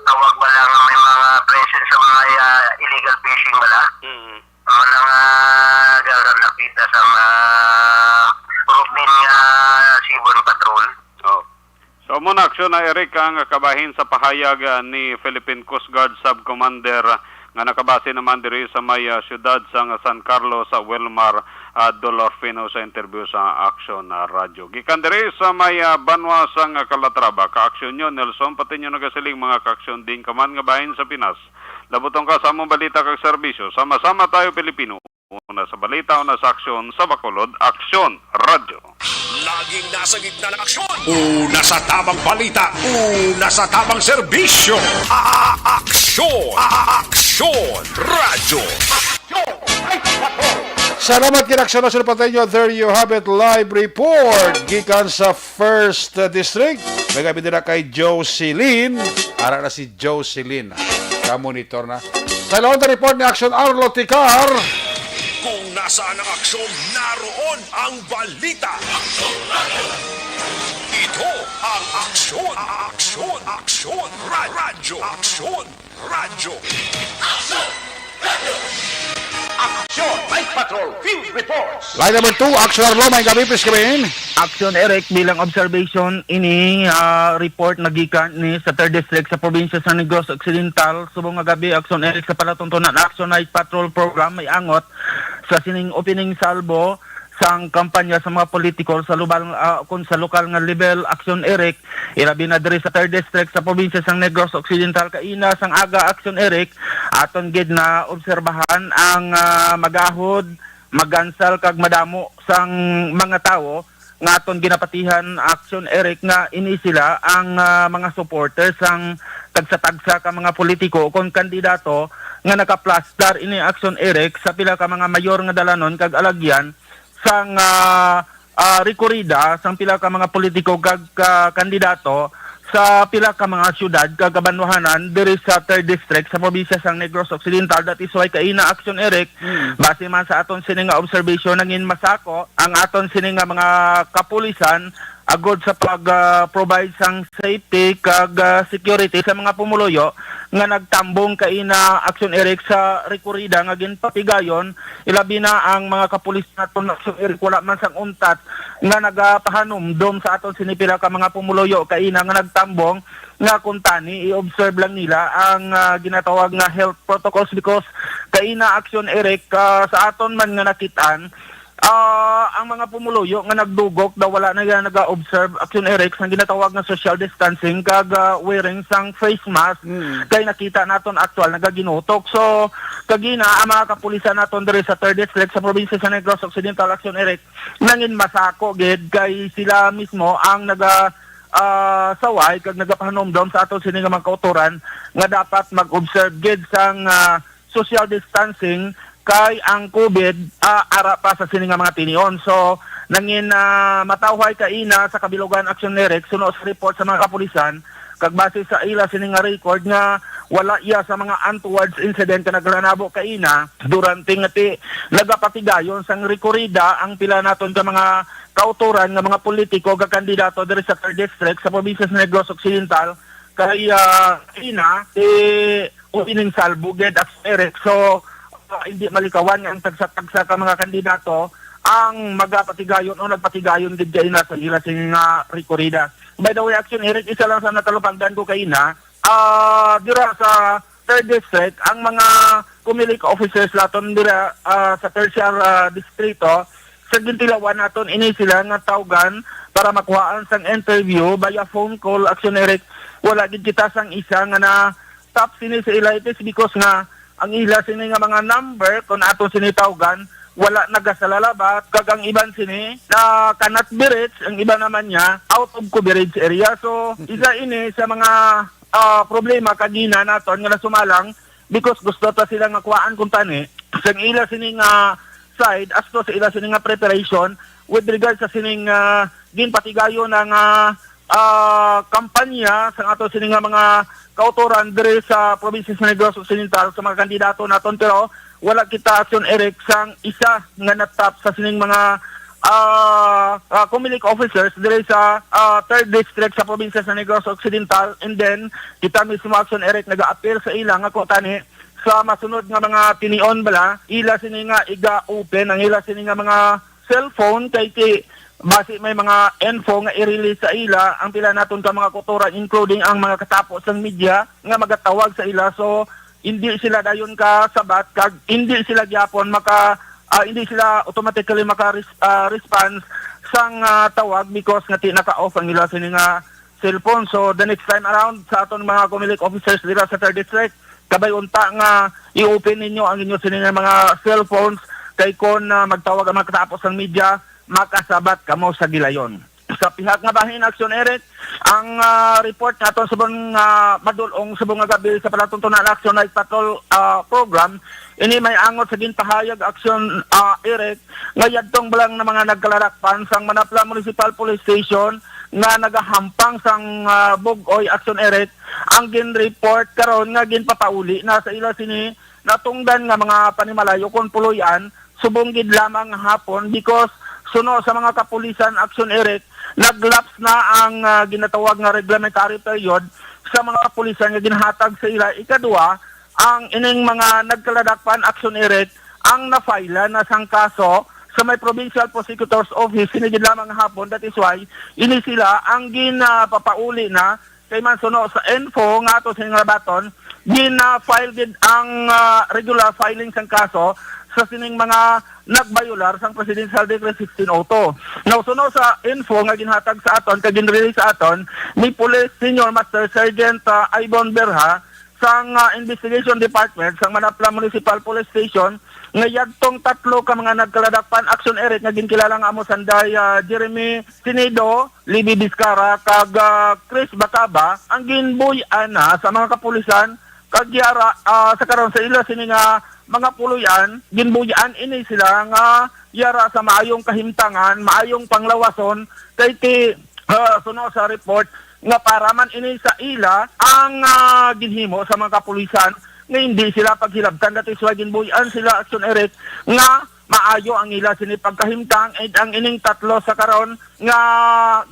tawag ba lang, may mga presence sa mga, ah, illegal fishing ba lang. Mm. Ano lang, ah, gakandak kita sa, ah, routine nga Seaborne Patrol. Oh. So, amo na, Aksyon na Eric, ang kabahin sa pahayag, ah, ni Philippine Coast Guard Sub-Commander, ah, nga nakabase naman diri sa may, ah, siyudad sang San Carlos, sa Wilmar, ah, Dolorfino sa interview sa Aksyon, ah, Radyo. Gikan diri sa may, ah, banwa sang Calatrava, ka-Aksyon nyo, Nelson Patiño nagasiling, mga ka-Aksyon, din ka man nga bahin sa Pinas. Labutong ka sa among balita kag serbisyo. Sama-sama tayo, Pilipino. Una sa balita, una sa aksyon, sa Bacolod, Aksyon Radyo. Laging nasa gitna ng aksyon. Una sa tamang balita, una sa tamang serbisyo. A-, a-, aksyon, a-, a-, aksyon, radyo. Aksyon, ay, patrol. Salamat kay Aksyon National Pateño. There you have it, live report gikan sa First, uh, District. May gabi dira kay Jocelyn. Ara na si Jocelyn. Ka-monitor na. Sa laon report ni Aksyon Arlo Tikar. Kung nasaan ang aksyon, naroon ang balita. Ito ang Aksyon, Aksyon, Aksyon, Radyo, Aksyon, Radyo. Aksyon, Night Patrol, Field Reports. Line number two, Aksyon Arlo, may gabi, please, gabi. Aksyon Eric, bilang observation, ini, ah, report nagikan ni sa third District sa probinsya sa Negros Occidental. Subong nga gabi, Aksyon Eric, sa palatuntunan Aksyon Night Patrol Program, may angot sa sining opening salvo sang kampanya sa mga politiko sa lubal, ah, kun sa lokal nga level, Aksyon Eric, ilabi na diri sa third District sa probinsya sang Negros Occidental. Kaina sang aga, Aksyon Eric, aton gid na obserbahan ang, ah, magahod, magansal kag madamo sang mga tawo nga aton ginapatihan, Aksyon Eric, nga ini sila ang, ah, mga supporters sang tagsa-tagsa ka mga politiko kon kandidato nga nakaplastar ini, Aksyon Eric, sa pila ka mga mayor nga dalanon kag alagyan sang, ah, ah, rekorida sang pila ka mga politiko kag, ah, kandidato sa pila ka mga siyudad kag kabanwahanan diri sa third District sa probinsya sang Negros Occidental. That is why kaina, Aksyon Eric, Mm. base man sa aton sini nga observation, nangin masako ang aton sini nga mga kapulisan agod sa pag, ah, provide sang safety kag, ah, security sa mga pumuluyo nga nagtambong kaina, Aksyon Eric, sa rekorida nga ginpatigayon. Ilabi na ang mga kapulis naton, Aksyon Eric, wala man sang untat nga nagapahanumdom sa aton sini pila ka mga pumuluyo kaina nga nagtambong, nga kuntani i-observe lang nila ang, ah, ginatawag nga health protocols, because kaina, Aksyon Eric, ah, sa aton man nga nakit-an, Ah, ang mga pumuluyo nga nagdugok daw wala na yan naga-observe, Action Eric, sang ginatawag nga social distancing kag, ah, wearing sang face mask. Mm. Kay nakita naton actual nagaginutok. So, kagina ang mga kapulisan naton diri sa third District sa probinsya sa Negros Occidental, Action Eric, nangin masako gid kay sila mismo ang naga, ah, saway kag nagapahanumdom sa aton sini nga mga kautoran nga dapat mag-observe gid sang, ah, social distancing kay ang COVID, ah, ara pa sa sini nga mga tinion. So, nangin, ah, matawhay kaina sa kabilugan, Action Eric, suno sa report sa mga kapulisan, kag base sa ila sini nga record nga wala iya sa mga untowards incident nga naglanabo kaina durante nga ti nagapatigayon sang rekorida ang pila naton ka mga kautoran nga mga politiko nga kandidato diri sa third District sa probinsya sa Negros Occidental kay, ah, kaina, eh, o ining salbugid, Action Eric. So, ah, hindi malikawan nga ang tagsa-tagsa ka mga kandidato ang magapatigayon o nagpatigayon gid kaina sa ila sini nga rekorida. By the way, Action Eric, isa lang sa natalupangdan ko kaina, ah, dira sa third District, ang mga Comelec officers naton dira, ah, sa tertial, ah, distrito, sa gintilawan naton ini sila nga tawgan para makuhaan sang interview via phone call, Action Eric. Wala gid kita sang isa nga na top sini sa ila, it is because nga ang ila sini nga mga number, kung ato sini tawgan, wala nagasalalabat, kag ang iban sini na cannot be reached, ang iba naman niya out of coverage area. So, isa ini sa mga, ah, problema kagina naton nga nasumalang because gusto ta sila nga kuhaan kung tani sang ila sini nga side asto sa ila sini nga preparation with regard sa sining, ah, ginpatigayon na nga, ah, kampanya sang ato sini nga mga kautoran diri sa probinsya sa Negros Occidental sa mga kandidato naton, pero wala kita, Action Eric, sang isa nga natap sa sining mga, ah, ah, Comelec officers diri sa, ah, third District sa probinsya sa Negros Occidental. And then, kita mismo, Action Eric, nag-appeal sa ila nga kung tani sa masunod nga mga tinion bala, ila sini nga iga-open ang ila sini nga mga cellphone kay ti basi may mga info nga i-release sa ila ang pila naton ka mga kautoran, including ang mga katapo sang media nga magatawag sa ila. So, hindi sila dayon ka sabat kag hindi sila gyapon maka, ah, hindi sila automatically maka res-, ah, response sang, ah, tawag because nga ti naka-off ang ila sini nga cellphone. So, the next time around sa aton mga Comelec officers dira sa third District, kabay unta nga i-open ninyo ang inyo sini nga mga cellphones kay kon, ah, magtawag ang mga katapo sang media, makasabat kamo sa gilayon. Sa pihak nga bahin, Action Eric, ang, ah, report naton subong nga madul-ong subong nga gabi sa palatuntunan Action Night Patrol, ah, program, ini may angot sa ginpahayag, Action, ah, Eric, nga yadtong balang na mga nagkalarakpan sang Manapla Municipal Police Station nga nagahampang sang, ah, Bug-oy, Action Eric, ang gin-report karon nga ginpapauli na sa ila sini natungdan nga mga panimalay ukon puloy-an subong gid lamang nga hapon because suno sa mga kapulisan, Action Eric, nag-lapse na ang, ah, ginatawag nga reglementary period sa mga kapulisan nga ginhatag sa ila. Ikadua, ang ining mga nagkaladakpan, Action Eric, ang na-file na sang kaso sa may Provincial Prosecutor's Office, sini gid lamang hapon. That is why ini sila ang ginapapauli na kay man suno sa info nga ato sa inyong nabaton, gina-file gid ang, ah, regular filing sang kaso sa sining mga nagbayular sang Presidential Decree sixteen oh two. Now, suno sa info nga ginhatag sa aton kag ginrelease sa aton ni Police Senior Master Sergeant, ah, Ivon Berha, sang, ah, Investigation Department sang Manapla Municipal Police Station nga yadtong tatlo ka mga nagkaladakpan, Action Eric, nga ginkilala nga amo sanday, ah, Jeremy Sinido, Libby Vizcarra, kag, ah, Chris Bacaba ang ginbuy-an na sa mga kapulisan kag yara, ah, sa karon sa ila sini nga mga puloy-an, ginbuy-an ini sila nga yara sa maayong kahimtangan, maayong panglawason kay ti, ah, suno sa report nga para man ini sa ila ang, ah, ginhimo sa mga kapulisan nga hindi sila paghilabtan. That is why ginbuy-an sila, Action Eric, nga maayo ang ila sini pagkahimtang, and ang ining tatlo sa karon nga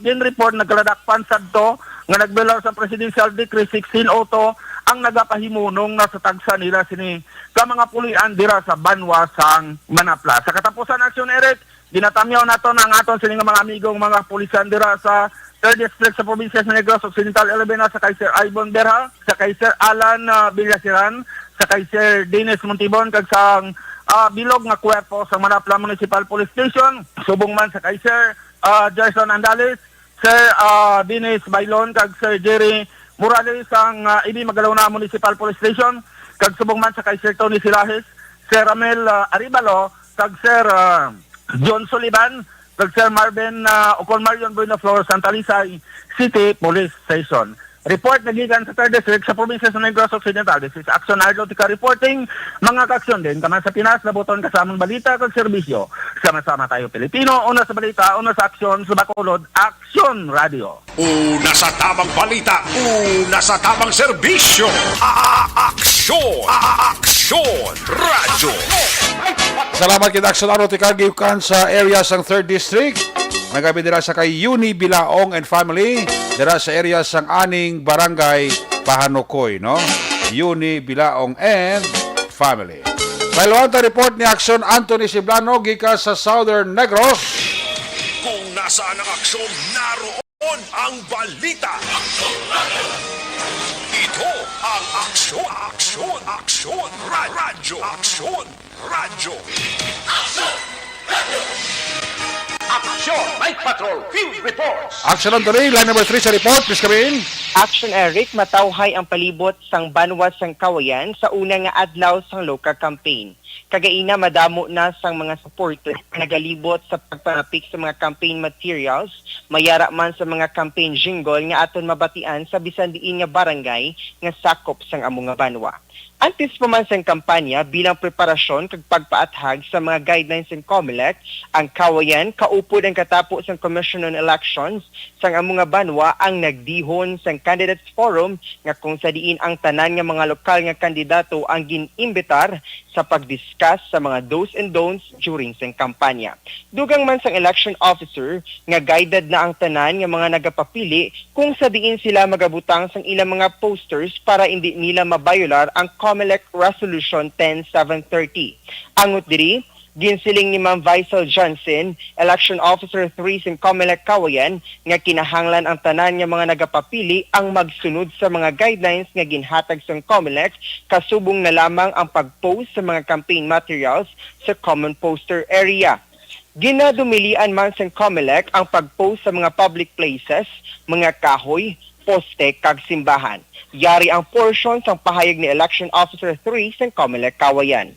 gin-report nagkaladakpan sadto nga nagbayular sa Presidential Decree sixteen oh two ang nagapahimunong na sa tagsa nila sini ka mga puloy-an dira sa banwa sang Manapla. Sa katapusan, Action Eric, ginatamyaw naton ang aton sini nga mga amigong mga kapulisan dira sa third District sa probinsya sa Negros Occidental, ilabi na sa kay Sir Ivon Berha, sa kay Sir Alan, ah, Villaseran, sa kay Sir Dennis Montibon, kag sang, ah, bilog nga kwerpo sa Manapla Municipal Police Station, subong man sa kay Sir, ah, Gerson Andales, Sir, ah, Dennis Bailon, kag Sir Jerry Morales sang, ah, Ibi Magalona Municipal Police Station, kag subong man sa kay Sir Tony Silahes, Sir Ramel, ah, Arevalo, kag Sir, ah, John Sullivan, kag Sir Marvin, ah, Ocon Marion Buenoflor, Santa Talisay City Police Station. Report nagikan sa Third District sa probinsya sa Negros Occidental. This is Action Arlo Tika reporting. Mga kaaksyon, diin ka man sa Pinas, labuton ka sa amon balita kag serbisyo. Sama-sama tayo, Pilipino. Una sa balita, una sa aksyon, sa Bacolod, Aksyon Radio. Una sa tamang balita, una sa tamang serbisyo. A-, a-, aksyon, a-, a-, aksyon, radyo. Salamat kay Aksyon Arlo Tika gikan sa area sang Third District. Nagabi dira sa kay Yuni Bilaong and family, dira sa area sang aning barangay Pahanukoy, no? Yuni Bilaong and family. Pailoan ta report ni Aksyon Anthony Siblano gikan sa Southern Negros. Kung nasaan ang aksyon, naroon ang balita. Ito ang Aksyon, Aksyon, Aksyon, Ra-, Radyo, Aksyon, Radyo. Aksyon! Night Patrol Field Reports. Action Anthony, line number three sa report. Please come in. Action Eric, matawhay ang palibot sang banwa sang Kawayan sa una nga adlaw sang Loka campaign. Kagaina, madamo na sang mga supporters nga nagalibot sa pagpangapik sa mga campaign materials, mayara man sa mga campaign jingle nga aton mabatian sa bisan diin nga barangay nga sakop sang amo nga banwa. Antes pa man sang kampanya, bilang preparasyon kag pagpaathag sa mga guidelines sang Comelec, ang Kawayan kaupod ang katapo sang Commission on Elections sang amo nga banwa ang nagdihon sang Candidates Forum, nga kung sa diin ang tanan nga mga lokal nga kandidato ang gin-imbitar sa pag-discuss sa mga do's and don'ts during sang kampanya. Dugang man sang election officer nga guided na ang tanan nga mga nagapapili kung sa diin sila magabutang sang ilang mga posters para indi nila mabayolar ang Comelec Resolution ten seven thirty. Angot diri, ginsiling ni Ma'am Visel Johnson, Election Officer three sang Comelec Kawayan, nga kinahanglan ang tanan nga mga nagapapili ang magsunod sa mga guidelines nga ginhatag sang Comelec, kasubong na lamang ang pag-post sa mga campaign materials sa common poster area. Ginadumilian man sang Comelec ang pag-post sa mga public places, mga kahoy, poste, kag simbahan. Yari ang portion sang pahayag ni Election Officer three sang Comelec Kawayan.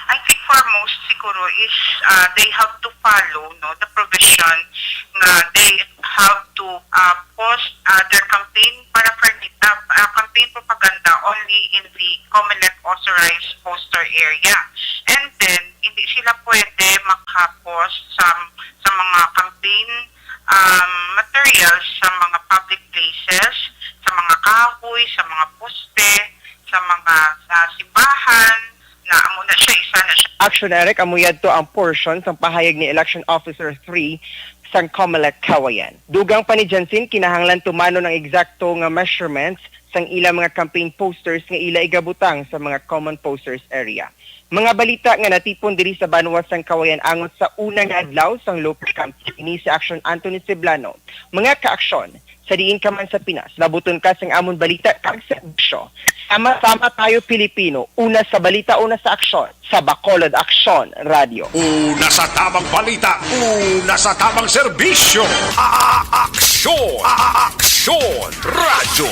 I think for most siguro is, uh, they have to follow, no, the provision nga they have to, uh, post, uh, their campaign paraphernalia, uh, uh, campaign propaganda only in the Comelec authorized poster area. And then, hindi sila pwede maka-post sa, sa mga campaign, um, materials sa mga public places, sa mga kahoy, sa mga poste, sa mga, ah, simbahan, na amo na siya, isa na siya. Action Eric, amo yadto ang portion sang pahayag ni Election Officer three sang Comelec Kawayan. Dugang pa ni Jansin, kinahanglan tumanon ang eksakto nga measurements sang ilang mga campaign posters nga ila igabutang sa mga common posters area. Mga balita nga natipon diri sa banwa sang Kawayan angot sa una nga adlaw sang local campaign. Ini si Action Anthony Ceblano. Mga kaaksyon, sa diin ka man sa Pinas, labuton ka sang amon balita kag serbisyo. Sama-sama tayo, Pilipino. Una sa balita, una sa aksyon. Sa Bacolod Aksyon Radio. Una sa tamang balita, una sa tamang serbisyo. A-, a-, aksyon, a-, a-, aksyon, radyo.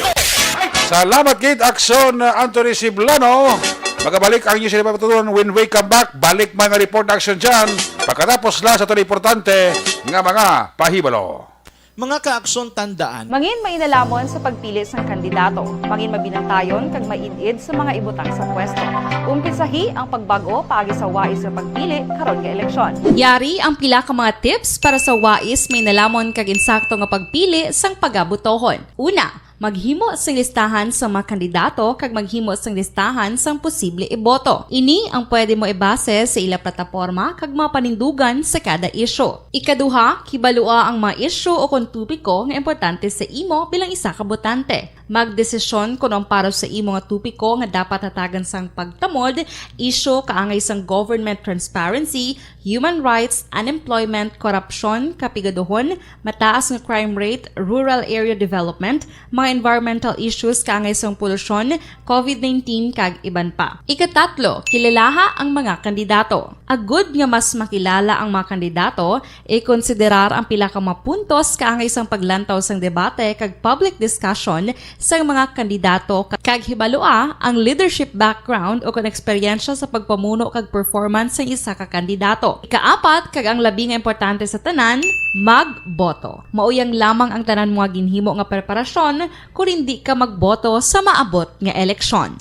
Salamat gid, Aksyon, uh, Anthony Siblano. Magabalik ang news report when we come back. Balik mga report, Aksyon, dyan. Pagkatapos lang sa ito importante nga mga pahibalo. Mga kaaksyon, tandaan. Mangin mainalamon sa pagpili sang kandidato. Mangin mabinantayon kag maid-id sa mga ibutang sa pwesto. Umpisahi ang pagbag-o paagi sa wais nga pagpili karon nga eleksyon. Yari ang pila ka mga tips para sa wais mainalamon kag insakto nga pagpili sang pagabotohon. Una, maghimo sing listahan sa mga kandidato kag maghimo sing listahan sang posible iboto. Ini ang pwede mo ibase sa ila plataporma kag mga panindugan sa kada isyu. Ikaduha, kibalua ang mga isyu o kon topiko nga importante sa imo bilang isa ka botante. Magdesisyon kon ang para sa imo nga topiko nga dapat hatagan sang pagtamod, isyu kaangay sang government transparency, human rights, unemployment, korupsyon, kapigaduhon, mataas nga crime rate, rural area development, mga environmental issues kaangay sang polusyon, covid nineteen, kag iban pa. Ikatatlo, kilalaha ang mga kandidato. Agud nga mas makilala ang mga kandidato, ikonsiderar ang pila ka mga puntos kaangay sang paglantaw sang debate kag public discussion sang mga kandidato, kag hibalua ang leadership background o kon eksperyensya sa pagpamuno kag performance sang isa ka kandidato. Ikaapat, kag ang labi nga importante sa tanan, magboto. Mauyang lamang ang tanan mga ginhimo nga preparasyon kon indi ka magboto sa maabot nga eleksyon.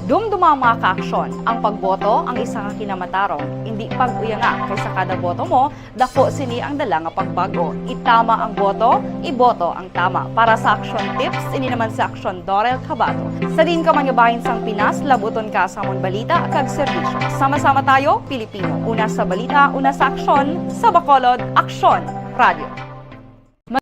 Dumduma, mga kaaksyon, ang pagboto ang isa ka kinamatarong, indi pag-uyanga, kay sa kada boto mo, daku sini ang dala nga pagbago. Itama ang boto, iboto ang tama. Para sa action tips, ini naman si Aksyon Dorel Cabato. Sa diin ka man nga bahin sang Pinas, labuton ka sa amon balita kag serbisyo. Sama-sama tayo, Pilipino. Una sa balita, una sa aksyon, sa Bacolod, Aksyon Radio.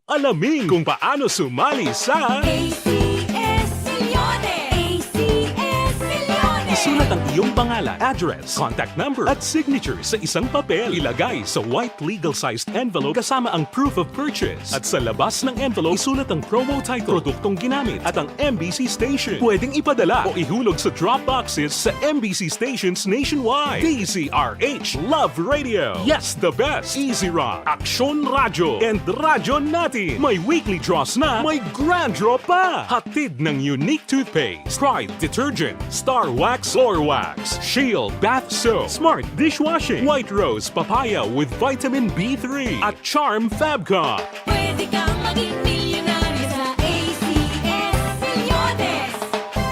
Alamin kung paano sumali sa A C S Millones. A C S Millones. Isulat ang iyong pangalan, address, contact number, at signature sa isang papel. Ilagay sa white legal-sized envelope kasama ang proof of purchase. At sa labas ng envelope, isulat ang promo title, produktong ginamit, at ang M B C station. Pwedeng ipadala o ihulog sa drop boxes sa M B C stations nationwide. D Z R H Love Radio. Yes, the best. Easy Rock, Aksyon Radyo, and Radyo Natin. May weekly draws na, may grand draw pa. Hatid ng Unique Toothpaste, Pride Detergent, Star Wax, Floor Wax, Shield Bath Soap, Smart Dishwashing, White Rose Papaya with Vitamin B three, at Charm Fabcon. Pwede kang maging milyonaryo sa A C S Millones.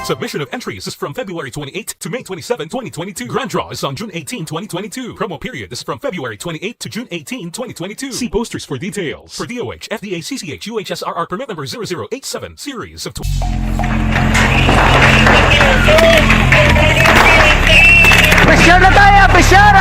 Submission of entries is from February twenty-eighth to May twenty-seven, twenty twenty-two. Grand draw is on June eighteen, twenty twenty-two. Promo period is from February twenty-eighth to June eighteen, twenty twenty-two. See posters for details. For D O H, F D A, C C H, U H S R R permit number zero zero eight seven, series of tw- Pressure na tayo! Pressure!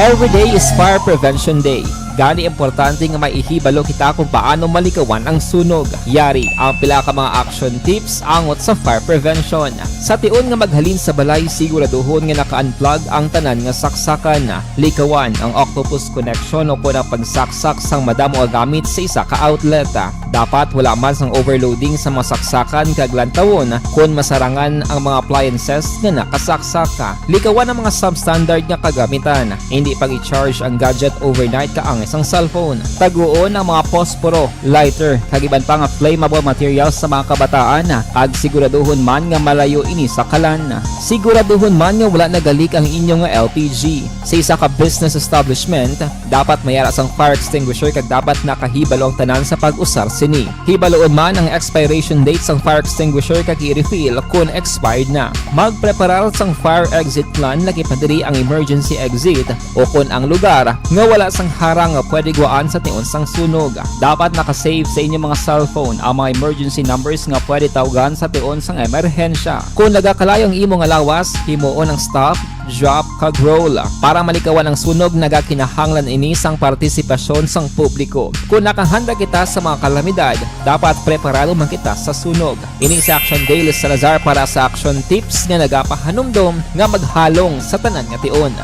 Every day is Fire Prevention Day. Gani, importante nga may ihibalo kita kung paano malikawan ang sunog. Yari ang pila ka mga action tips angot sa fire prevention. Sa tion nga maghalin sa balay, siguraduhon nga naka-unplug ang tanan nga saksakan. Likawan ang octopus connection o kon ang pagsaksak sang madamo nga gamit sa isa ka outlet. Dapat wala man sang overloading sa mga saksakan kag lantawon kon masarangan ang mga appliances nga nakasaksak. Likawan ang mga substandard nga kagamitan. Hindi pag-i-charge ang gadget overnight kaangay sang cellphone. Taguon ang mga posporo, lighter, kag iban pa nga flammable materials sa mga kabataan, kag siguraduhon man nga malayo ini sa kalan. Siguraduhon man nga wala nagalik ang inyo nga L P G. Sa isa ka business establishment, dapat may ara sang fire extinguisher kag dapat nakahibalo ang tanan sa pag-usar sini. Hibaloon man ang expiration date sang fire extinguisher kag i-refill kon expired na. Magpreparar sang fire exit plan, lagi pa diri ang emergency exit o kon ang lugar nga wala sang harang nga pwede guwaan sa tion sang sunog. Dapat naka-save sa inyo mga cellphone ang mga emergency numbers nga pwede tawgan sa tion sang emerhensya. Kon nagakalayo ang imo nga lawas, himuon ang stop, drop, kag roll. Para malikawan ang sunog, nagakinahanglan ini sang partisipasyon sang publiko. Kon nakahanda kita sa mga kalamidad, dapat preparado man kita sa sunog. Ini si Action Daily Salazar para sa Action Tips nga nagapahanumdom nga maghalong sa tanan nga tion.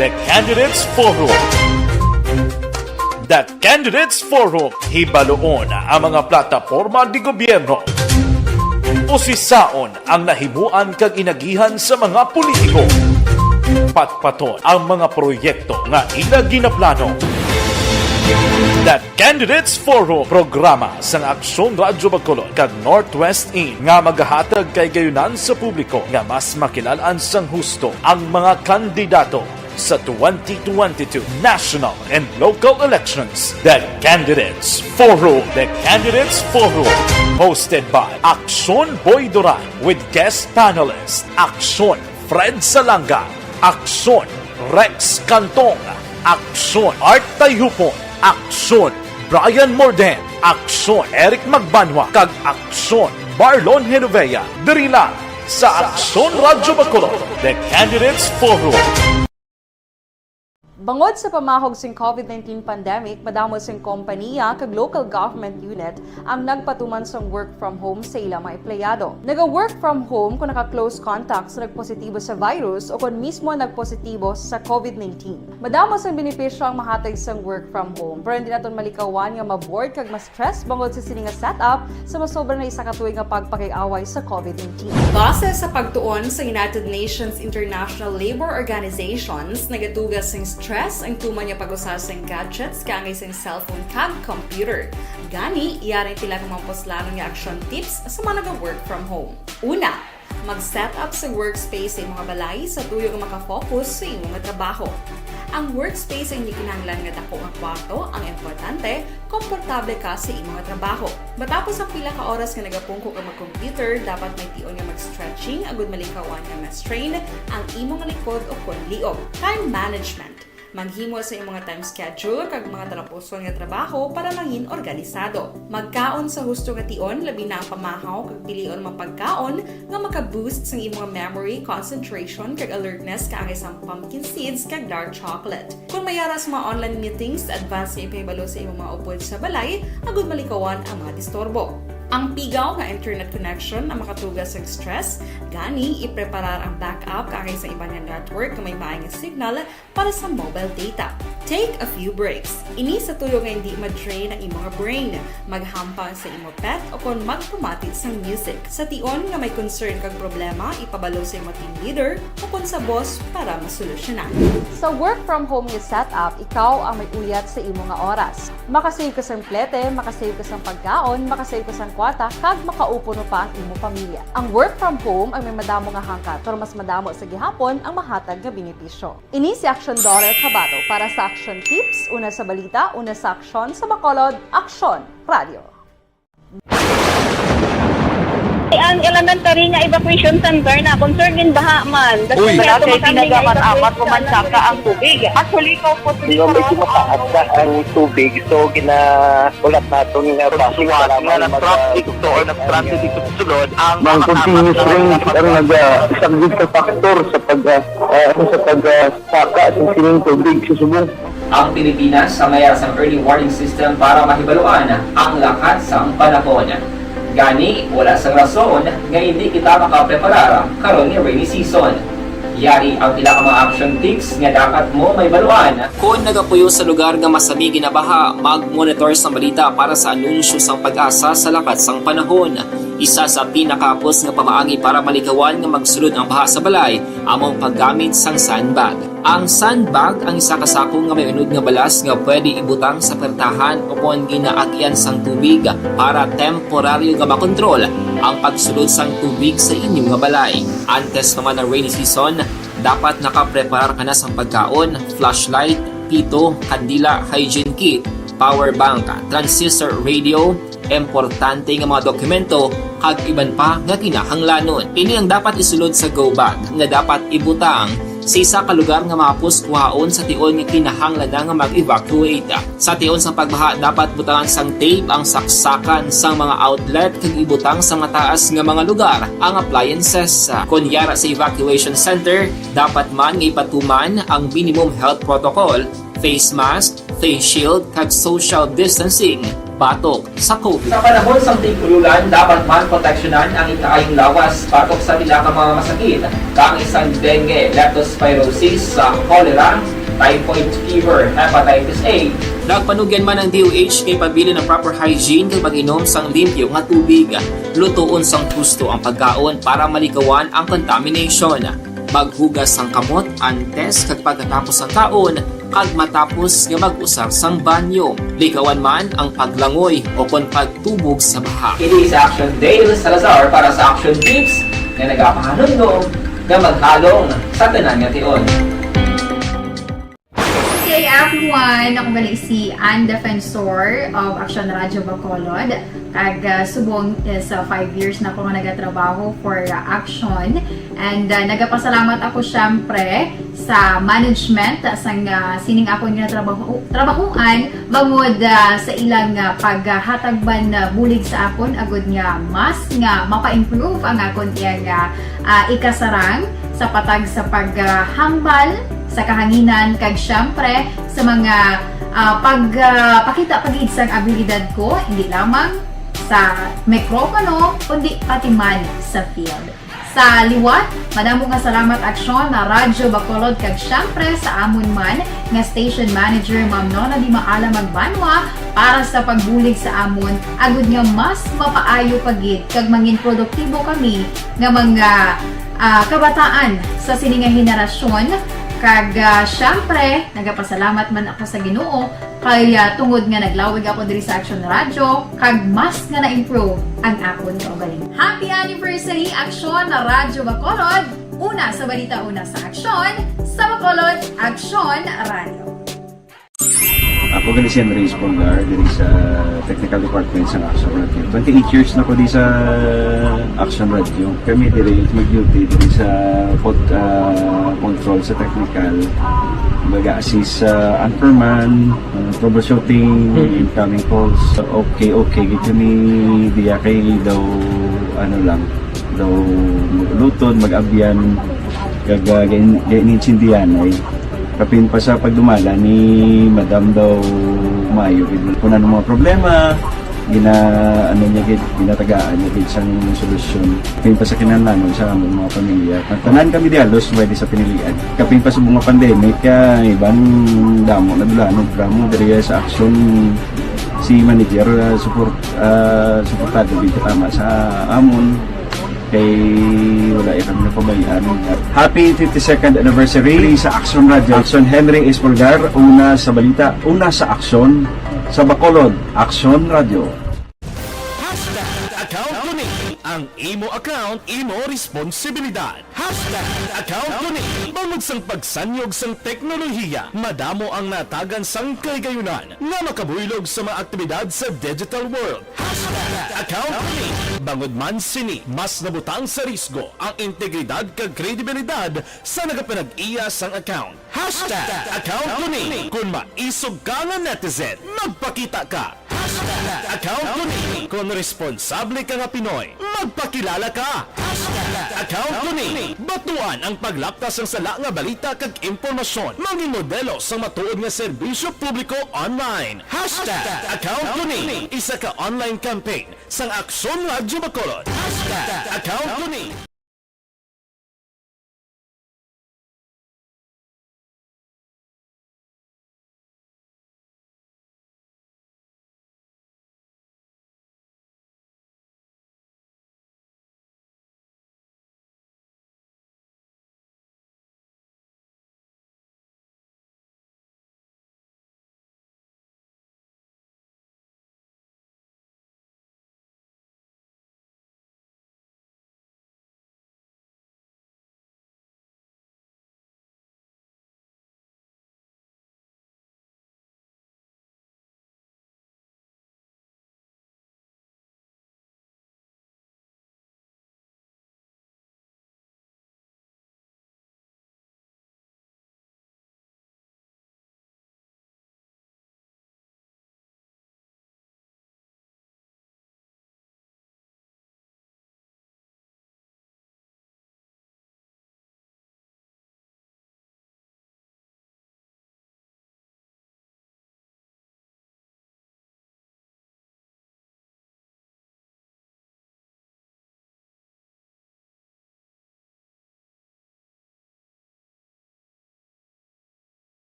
The Candidates Forum. The Candidates Forum, hibaluon ang mga plataporma de gobyerno. Usisaon ang nahimuan kag inagihan sa mga politiko. Patpaton ang mga proyekto nga ila ginaplano. The Candidates Forum, programa sang Aksyon Radyo Bacolod kag Northwest In nga magahatag kay gayunan sa publiko nga mas makilal-an sang husto ang mga kandidato sa twenty twenty-two national and local elections. The Candidates Forum. The Candidates Forum, hosted by Aksyon Boy Duran with guest panelist Aksyon Fred Salanga, Aksyon Rex Cantong, Aksyon Art Tayhupon, Aksyon Brian Morden, Aksyon Eric Magbanwa kag Aksyon Marlon Genovea, diri lang sa Aksyon Radyo Bacolod, The Candidates Forum. Bangod sa pamahog sing COVID nineteen pandemic, madamo sing kompaniya kag local government unit ang nagpatuman sang work from home sa ila mga empleyado. Naga-work from home kon naka-close contact sa nagpositibo sa virus o kon mismo nagpositibo sa COVID nineteen. Madamo sang benepisyo ang mahatag sang work from home, pero hindi naton malikawan nga ma-bored kag ma-stress bangod sa sini nga setup sa masobra na isa ka tuig nga pagpakig-away sa COVID nineteen. Base sa pagtuon sa United Nations International Labour Organizations, nagatuga sing stress ang tuman nga pag-usa sing gadgets kaangay sing cellphone kag computer. Gani, yari ang pila ka mga puslanon nga action tips sa mga naga-work from home. Una, mag-set up sa workspace sa imong balay sa tuyo nga makafocus sa imo nga trabaho. Ang workspace ang hindi kinahanglan nga dako nga kwarto, ang importante, komportable ka sa imo nga trabaho. Matapos ang pila ka oras nga nagapungko ka mag-computer, dapat may tion nga mag-stretching agud malikawan nga ma-strain ang imo nga likod o kon liog. Time management. Maghimo sa imong nga time schedule kag mga talapuson nga trabaho para mangin organisado. Magkaon sa husto nga tion, labi na ang pamahaw kag pilion mga pagkaon nga maka-boost sang imong memory, concentration, kag alertness kaangay sang pumpkin seeds kag dark chocolate. Kung may ara sa mga online meetings, advance nga ipahibalo sa imong mga upod sa balay agud malikawan ang mga disturbo. Ang pigaw nga internet connection ang makatuga sang stress, gani ipreparar ang backup kaangay sa iban nga network nga may maay nga signal para sa mobile data. Take a few breaks. Ini sa tuyo nga hindi ma-drain ang imo nga brain. Maghampang sa imo pet o kon magpamati sang music. Sa tion nga may concern kag problema, ipabalo sa imo team leader o kon sa boss para masolusyonan. Sa work from home nga setup, ikaw ang may uyat sa imo nga oras. Makasave ka sang plete, makasave ka sang pagkaon, makasave ka sang kwarta, kag makaupo pa ang imo pamilya. Ang work from home ang may madamo nga hangkat, pero mas madamo sa gihapon ang mahatag nga benepisyo. Ini si Aksyon Dorel Cabato para sa Aksyon Tips, una sa balita, una sa aksyon, sa Bacolod, Aksyon Radio. Ang elementary nga evacuation center na concern in baha man. Uy. Wala kay pinagamat-amat, umansaka ang tubig. Actually, ko po, medyo mataas na ang tubig, so ginaulat naton nga basi nga nag-traffic to or nag-transit dito sa sulod ang mga continuous rains ang nag-, ah, isang big factor sa pag, ah, ah, sa pag, ah, saka sa sining tubig sa subong. Ang Pilipinas ang may sang early warning system para mahibaluan ang lakat sang panahon. Gani, wala sang rason nga hindi kita makapreparar karon nga rainy season. Yari ang pila ka mga action tips nga dapat mo mahibaluan. Kon nagapuyo sa lugar nga masami ginabaha, mag-monitor sa balita para sa anunsyo sang PAGASA sa lakat sang panahon. Isa sa pinakahapos nga pamaagi para malikawan nga magsulod ang baha sa balay amo ang paggamit sang sandbag. Ang sandbag ang isa ka sako nga may unod nga balas nga pwede ibutang sa pertahan o kon ginaagian sang tubig para temporaryo nga makontrol ang pagsulod sang tubig sa inyo nga balay. Antes pa man ang rainy season, dapat nakapreparar ka na sang pagkaon, flashlight, pito, kandila, hygiene kit, power bank, transistor radio, importante nga mga dokumento, kag iban pa nga kinahanglanon. Ini ang dapat isulod sa go bag nga dapat ibutang sa isa ka lugar nga mahapos kuhaon sa tion nga kinahanglan na nga mag-evacuate. Sa tion sang pagbaha, dapat butangan sang tape ang saksakan sang mga outlet kag ibutang sa mataas nga mga lugar ang appliances. Kon yara sa evacuation center, dapat man nga ipatuman ang minimum health protocol, face mask, face shield, kag social distancing batok sa COVID. Sa panahon sang tig-ululan, dapat man proteksyonan ang ikaayong lawas batok sa pila ka mga masakit, kaangay sang dengue, leptospirosis, sa cholera, typhoid fever, hepatitis A. Nagpanugyan man ang D O H nga ipabilin ang proper hygiene kag pag-inom sang limpyo nga tubig. Lutoon sang husto ang pagkaon para malikawan ang contamination. Maghugas sang kamot antes kag pagkatapos sang kaon kag matapos nga mag-usar sang banyo. Likawan man ang paglangoy o kon pagtubog sa baha. Ini si Action Dale Salazar para sa Action Tips nga nagapahanumdom nga maghalong sa tanan nga tion. Kay ako, Ay, ako gali si Ann Defensor of Action Radio Bacolod. Kag, ah, subong is, ah, five years na ako nga nagatrabaho for, ah, Action. And, ah, nagapasalamat ako, syempre, sa management, ah, sang, ah, sining akon nga trabaho, trabahuan, bangod, ah, sa ilang, ah, paghatag man, ah, bulig sa akon, agud nga mas nga mapa-improve ang akon iyang, ah, ah, ikasarang sa patag sa paghambal sa kahanginan, kag syempre sa mga, ah, pag, ah, pakita pa gid sang abilidad ko, hindi lamang sa mikropono, kundi pati man sa field. Sa liwat, madamo nga salamat, Aksyon na Radyo Bacolod, kag syempre sa amon man nga station manager, Ma'am Nona Di Maala Magbanwa, para sa pagbulig sa amon, agud nga mas mapaayo pa gid kag mangin produktibo kami nga mga, ah, kabataan sa sini nga henerasyon. Kag, ah, syempre, nagapasalamat man ako sa Ginoo kay, ah, tungod nga naglawig ako diri sa Action Radio, kag mas nga na-improve ang akon kaugalingon. Happy anniversary, Action na Radyo Bacolod! Una sa balita, una sa aksyon, sa Bacolod, Action Radio. Ako gali si Henry Espolgar, diri sa Technical Department sa Action Radio. Twenty-eight years na ko di sa Action Radio. Kami diri mag-duty diri sa pod-, ah, control sa technical. Mag-assist sa anchorman, ah, troubleshooting, Mm. incoming calls. Okay, okay, gid kami diya kay daw, ano lang, daw mag-ulutod, mag-abyan, kag, ah, gain-, gain-, intindihan ay. Kapin pa sa pagdumala ni Madam daw maayo gid. Kung ano mga problema, gina-, ano niya gid, ginatagaan niya gid sang solusyon. Kapin pa sa kinahanglanon sa among mga pamilya. Ang tanan kami di halos pwede sa pinilian. Kapin pa sa mga pandemic, kaya iban damo na dulanog, drama diri sa Action si manager, ah, support, ah, suportado gid tama sa amon. Kay wala ya kami napabayaan. Happy fifty-second anniversary sa Action Radio. Action Henry Espolgar, una sa balita, una sa aksyon, sa Bacolod, Action Radio. Hashtag account ko ni. Ang imo account, imo responsibilidad. Hashtag account ko ni. Bangod sang pagsanyog sang teknolohiya, madamo ang natagan sang kahigayunan nga makabuylog sa mga aktibidad sa digital world. Hashtag account ko ni. Bangod man sini, mas nabutang sa risgo ang integridad kag kredibilidad sa nagapanag-iya sang account. Hashtag account ko ni. Kon maisog ka nga netizen, magpakita ka. Hashtag account ko ni. Kon responsable ka nga Pinoy, magpakilala ka. Hashtag account ko ni. Batuan ang paglapta sang sala nga balita kag impormasyon. Mangin modelo sang matuod nga serbisyo publiko online. Hashtag account ko ni. Isa ka online campaign sang Aksyon Radyo Bacolod. Hashtag account ko ni.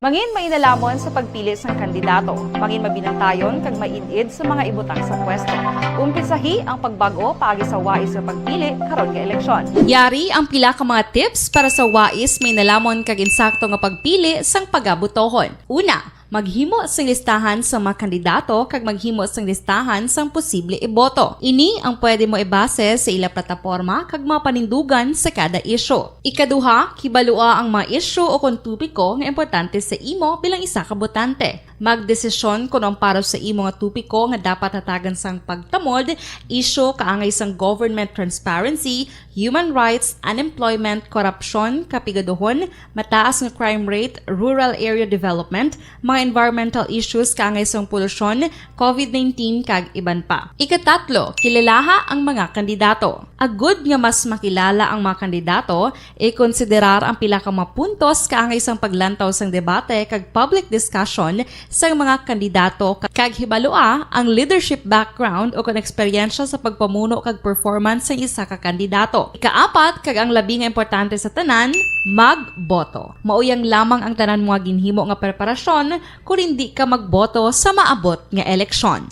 Mangin mainalamon sa pagpili sang kandidato. Mangin mabinantayon kag maid-id sa mga ibutang sa pwesto. Umpisahi ang pagbag-o paagi sa wais nga pagpili karon nga eleksyon. Yari ang pila ka mga tips para sa wais mainalamon kag insakto nga pagpili sang pagabutohon. Una, Maghimo sing listahan sang mga kandidato kag maghimo sing listahan sang posible iboto. Ini ang pwede mo ibase sa ila plataporma kag mga panindugan sa kada isyu. Ikaduha, kibalua ang mga isyu o kon topiko nga importante sa imo bilang isa ka botante. Magdesisyon kon ang para sa imo nga topiko nga dapat hatagan sang pagtamod, isyu kaangay sang government transparency, human rights, unemployment, korupsyon, kapigaduhon, mataas nga crime rate, rural area development, mga environmental issues kaangay sang polusyon, covid nineteen, kag iban pa. Ikatatlo, kilalaha ang mga kandidato. Agud nga mas makilala ang mga kandidato, ikonsiderar ang pila ka mga puntos kaangay sang paglantaw sang debate kag public discussion sang mga kandidato kag hibalua ang leadership background o kon eksperyensya sa pagpamuno kag performance sang isa ka kandidato. Ikaapat, kag ang labi nga importante sa tanan, magboto. Mauyang lamang ang tanan mga ginhimo nga preparasyon kon indi ka magboto sa maabot nga eleksyon.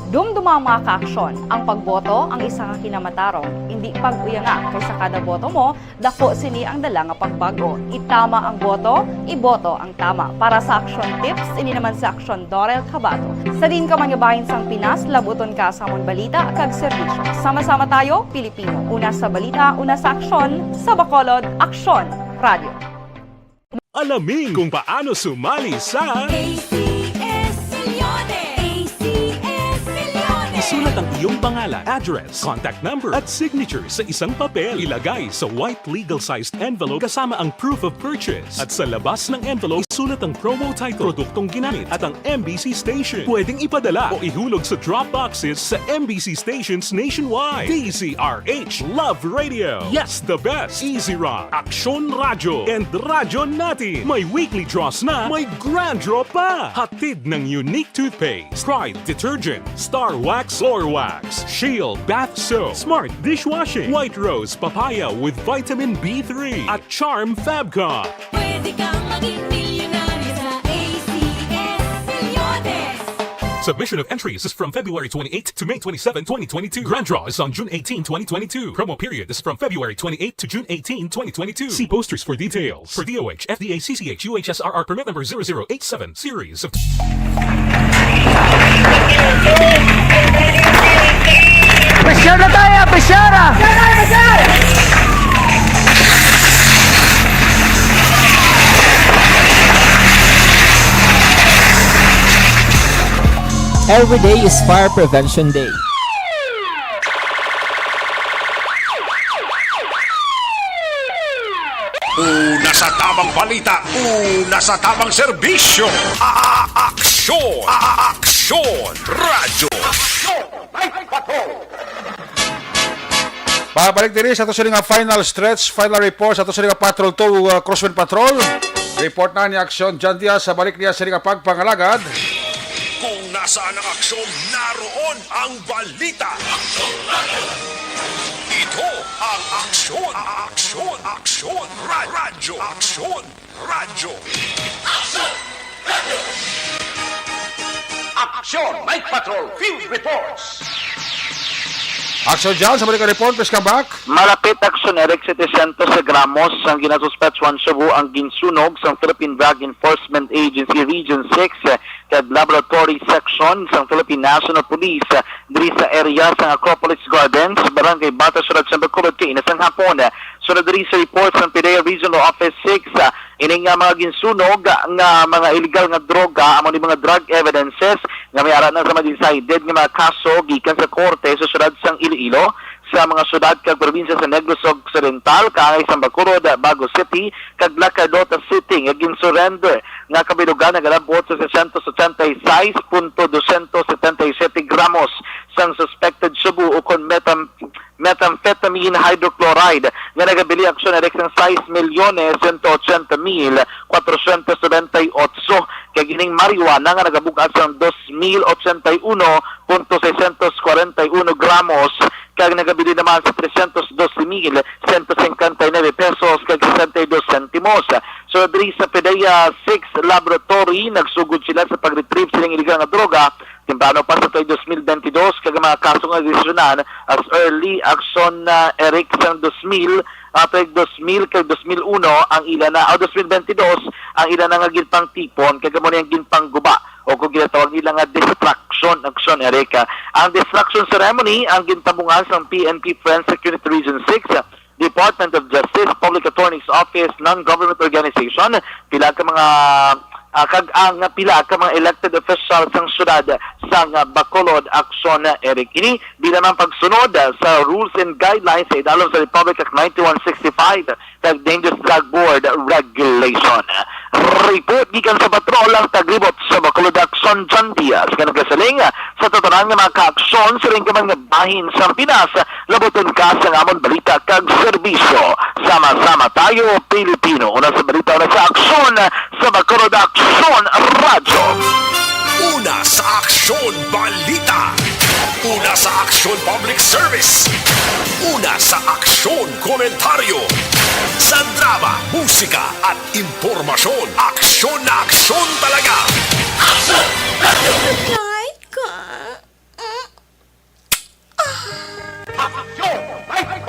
Dumduma ang mga kaaksyon. Ang pagboto ang isa ka kinamatarong. Indi pag-uyanga, kay sa kada boto mo, dako sini ang dala nga pagbag-o. Itama ang boto, iboto ang tama. Para sa Aksyon Tips, ini naman si Aksyon Dorel Cabato. Sa diin ka man nga bahin sang Pinas, labuton ka sa amon balita kag serbisyo. Sama-sama tayo, Pilipino. Una sa balita, una sa aksyon, sa Bacolod, Aksyon Radio. Alamin kung paano sumali sa A C S Milyones! A C S Milyones! Isulat ang iyong pangalan, address, contact number, at signature sa isang papel. Ilagay sa white legal-sized envelope kasama ang proof of purchase. At sa labas ng envelope, isulat ang promo title, produktong ginamit, at ang M B C station. Pwedeng ipadala o ihulog sa drop boxes sa M B C stations nationwide. D Z R H Love Radio. Yes, the best. Easy Rock, Aksyon Radyo, and Radyo Natin. May weekly draws na, may grand draw pa. Hatid ng Unique Toothpaste, Pride Detergent, Star Wax Floor Wax, Shield Bath Soap, Smart Dishwashing, White Rose Papaya with Vitamin B three, at Charm Fabcon. Pwede kang maging milyonaryo sa A C S Milyones. Submission of entries is from February twenty-eighth to May twenty-seven, twenty twenty-two. Grand draw is on June eighteen, twenty twenty-two. Promo period is from February twenty-eighth to June eighteen, twenty twenty-two. See posters for details. For D O H, F D A, C C H, U H S R R permit number zero zero eight seven series of Pressure na tayo, pressure! Every day is Fire Prevention Day. Una sa tamang balita, una sa tamang serbisyo, a-, a-, aksyon, a-, a-, aksyon, radyo. Aksyon, Night Patrol. Pabalik diri sa ato sini nga final stretch, final report sa ato sini nga Patrol two, uh, Crosswind Patrol. Report na ni Aksyon John Diaz sa balik niya sini nga pagpangalagad. Kung nasaan ang aksyon, naroon ang balita. Ito ang Aksyon, Aksyon, Aksyon, Ra-, Radyo, Aksyon, Radyo. Aksyon, Night Patrol Field Reports. Aksyon John, sa balik ang report, please come back. Malapit, Aksyon Eric, setecientos gramos ang ginasuspetsuhan subo ang ginsunog sang Philippine Drug Enforcement Agency Region six, eh, kag Laboratory Section sang Philippine National Police, eh, diri sa area sang Acropolis Gardens, Barangay Bata, Siyudad sang Bacolod, kaina sang hapon. Sunod diri sa report sang PDEA Regional Office six, ah, ini nga mga ginsunog nga mga illegal nga droga, amo ni mga drug evidences nga may ara na sa mga decided nga mga kaso gikan sa korte sa siyudad sang Iloilo, sa mga siyudad kag probinsya sa Negros Occidental, kaangay sang Bacolod, Bago City, kag La Carlota City nga gin-surrender nga kabilugan nagalabot sa seiscientos ochenta y seis punto doscientos setenta y siete gramos sang suspected subo ukon metam-, methamphetamine hydrochloride nga nagabili, Aksyon Eric, sang sais milyones sento ochenta mil kwatrosyentos nobenta y otso, kag ining marijuana nga nagabug-at sang dos mil ochenta y uno punto seiscientos kwarenta y uno gramos, kag nagabili naman sa trescientos dos siyete mil sento singkwenta y nuebe pesos kag sesenta y dos sentimos. So, diri sa PDEA six Laboratory, nagsugod sila sa pag-retrieve sining illegal nga droga temprano pa sa tuig dos mil bentidós, kag ang mga kaso nga registrahan as early action, ah, Eric, sang dos mil, ah, tuig dos mil kag dos mil uno ang ila na, o dos mil bentidós ang ila na nga ginpangtipon, kag amo ni ang ginpangguba o kung ginatawag nila nga distraction action, Eric. Ang distraction ceremony ang gintabungan sang P N P Forensic Unit Region six, Department of Justice, Public Attorney's Office, non-government organization, pila ka mga, ah, kag ang pila ka mga elected officials sang syudad sang Bacolod, action, Eric. Ini bilang ang pagsunod, ah, sa rules and guidelines sa idalom sa Republic Act ninety-one sixty-five kag Dangerous Drug Board Regulation. Report gikan sa patrol ang taglibot sa Bacolod Action, John Diaz, nga nagasiling sa tanan nga mga kaaksyon sa ringgaman nga bahin sa Pinas. Labuton ka sang amon balita kag serbisyo. Sama-sama tayo, Pilipino. Una sa balita, una sa aksyon, sa Bacolod Aksyon Radyo. Una sa aksyon, balita. Una sa aksyon, public service. Una sa aksyon, komentaryo. Sa drama, musika, at impormasyon, aksyon na aksyon talaga. Aksyon! Radyo! Right ka?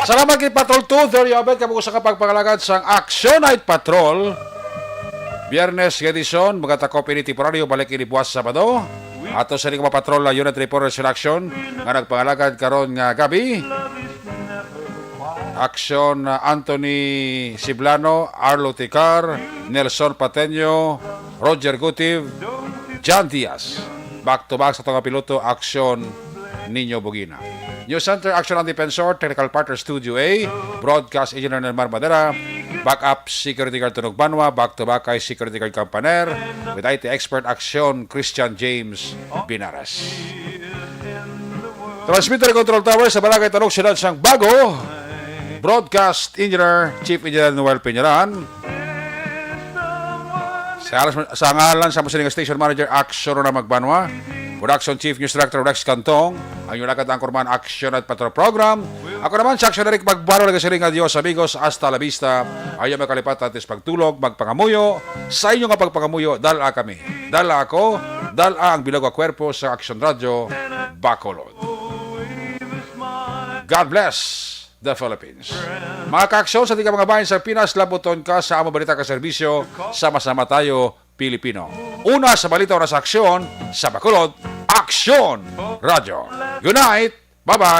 Salamat kay Patrol two, Thor Yobet, kamo usa ka pagpangalagad sang Action Night Patrol. Biyernes nga edisyon, magatakop ini temporaryo, balik ini buwas Sabado. Ato sa ining mga patrol na unit reporters in action nga nagpangalagad karon nga gabi. Action, uh, Anthony Siblano, Arlo Ticar, Nelson Pateño, Roger Gutiv, John Diaz. Back to back sa tunga piloto, Action Nino Bugina. News Center, Action ang Defensor, Technical Partner Studio A, Broadcast Engineer Nelmar Madera, Backup Security Guard Tunog Banwa, back to back kay Security Guard Campaner, with I T Expert Action Christian James Binares. Transmitter Control Tower sa Barangay Talog, Siyudad sang Bago. Broadcast Engineer, Chief Engineer Noel Peñaran. Sa, alas- sa ngalan sa Musining Station Manager, Action Rona Magbanwa. Production Chief News Director Rex Cantong. Ang inyong lakad anchorman, Action at Patrol Program. Ako naman, si Action Eric Magbanwa, nagasiring nga, "Adios, amigos, hasta la vista." Ayaw makalipat, antes pagtulog, magpangamuyo. Sa inyo nga pagpangamuyo, dala kami. Dala ako, dala ang bilog nga kwerpo sa Action Radio, Bacolod. God bless the Philippines. Mga kaaksyon sa tika mga bahin sa Pinas, labuton ka sa amo balita ka serbisyo, sama-sama tayo, Pilipino. Una sa balita, una sa aksyon, sa Bacolod, Aksyon Radyo. Unite! Bye-bye!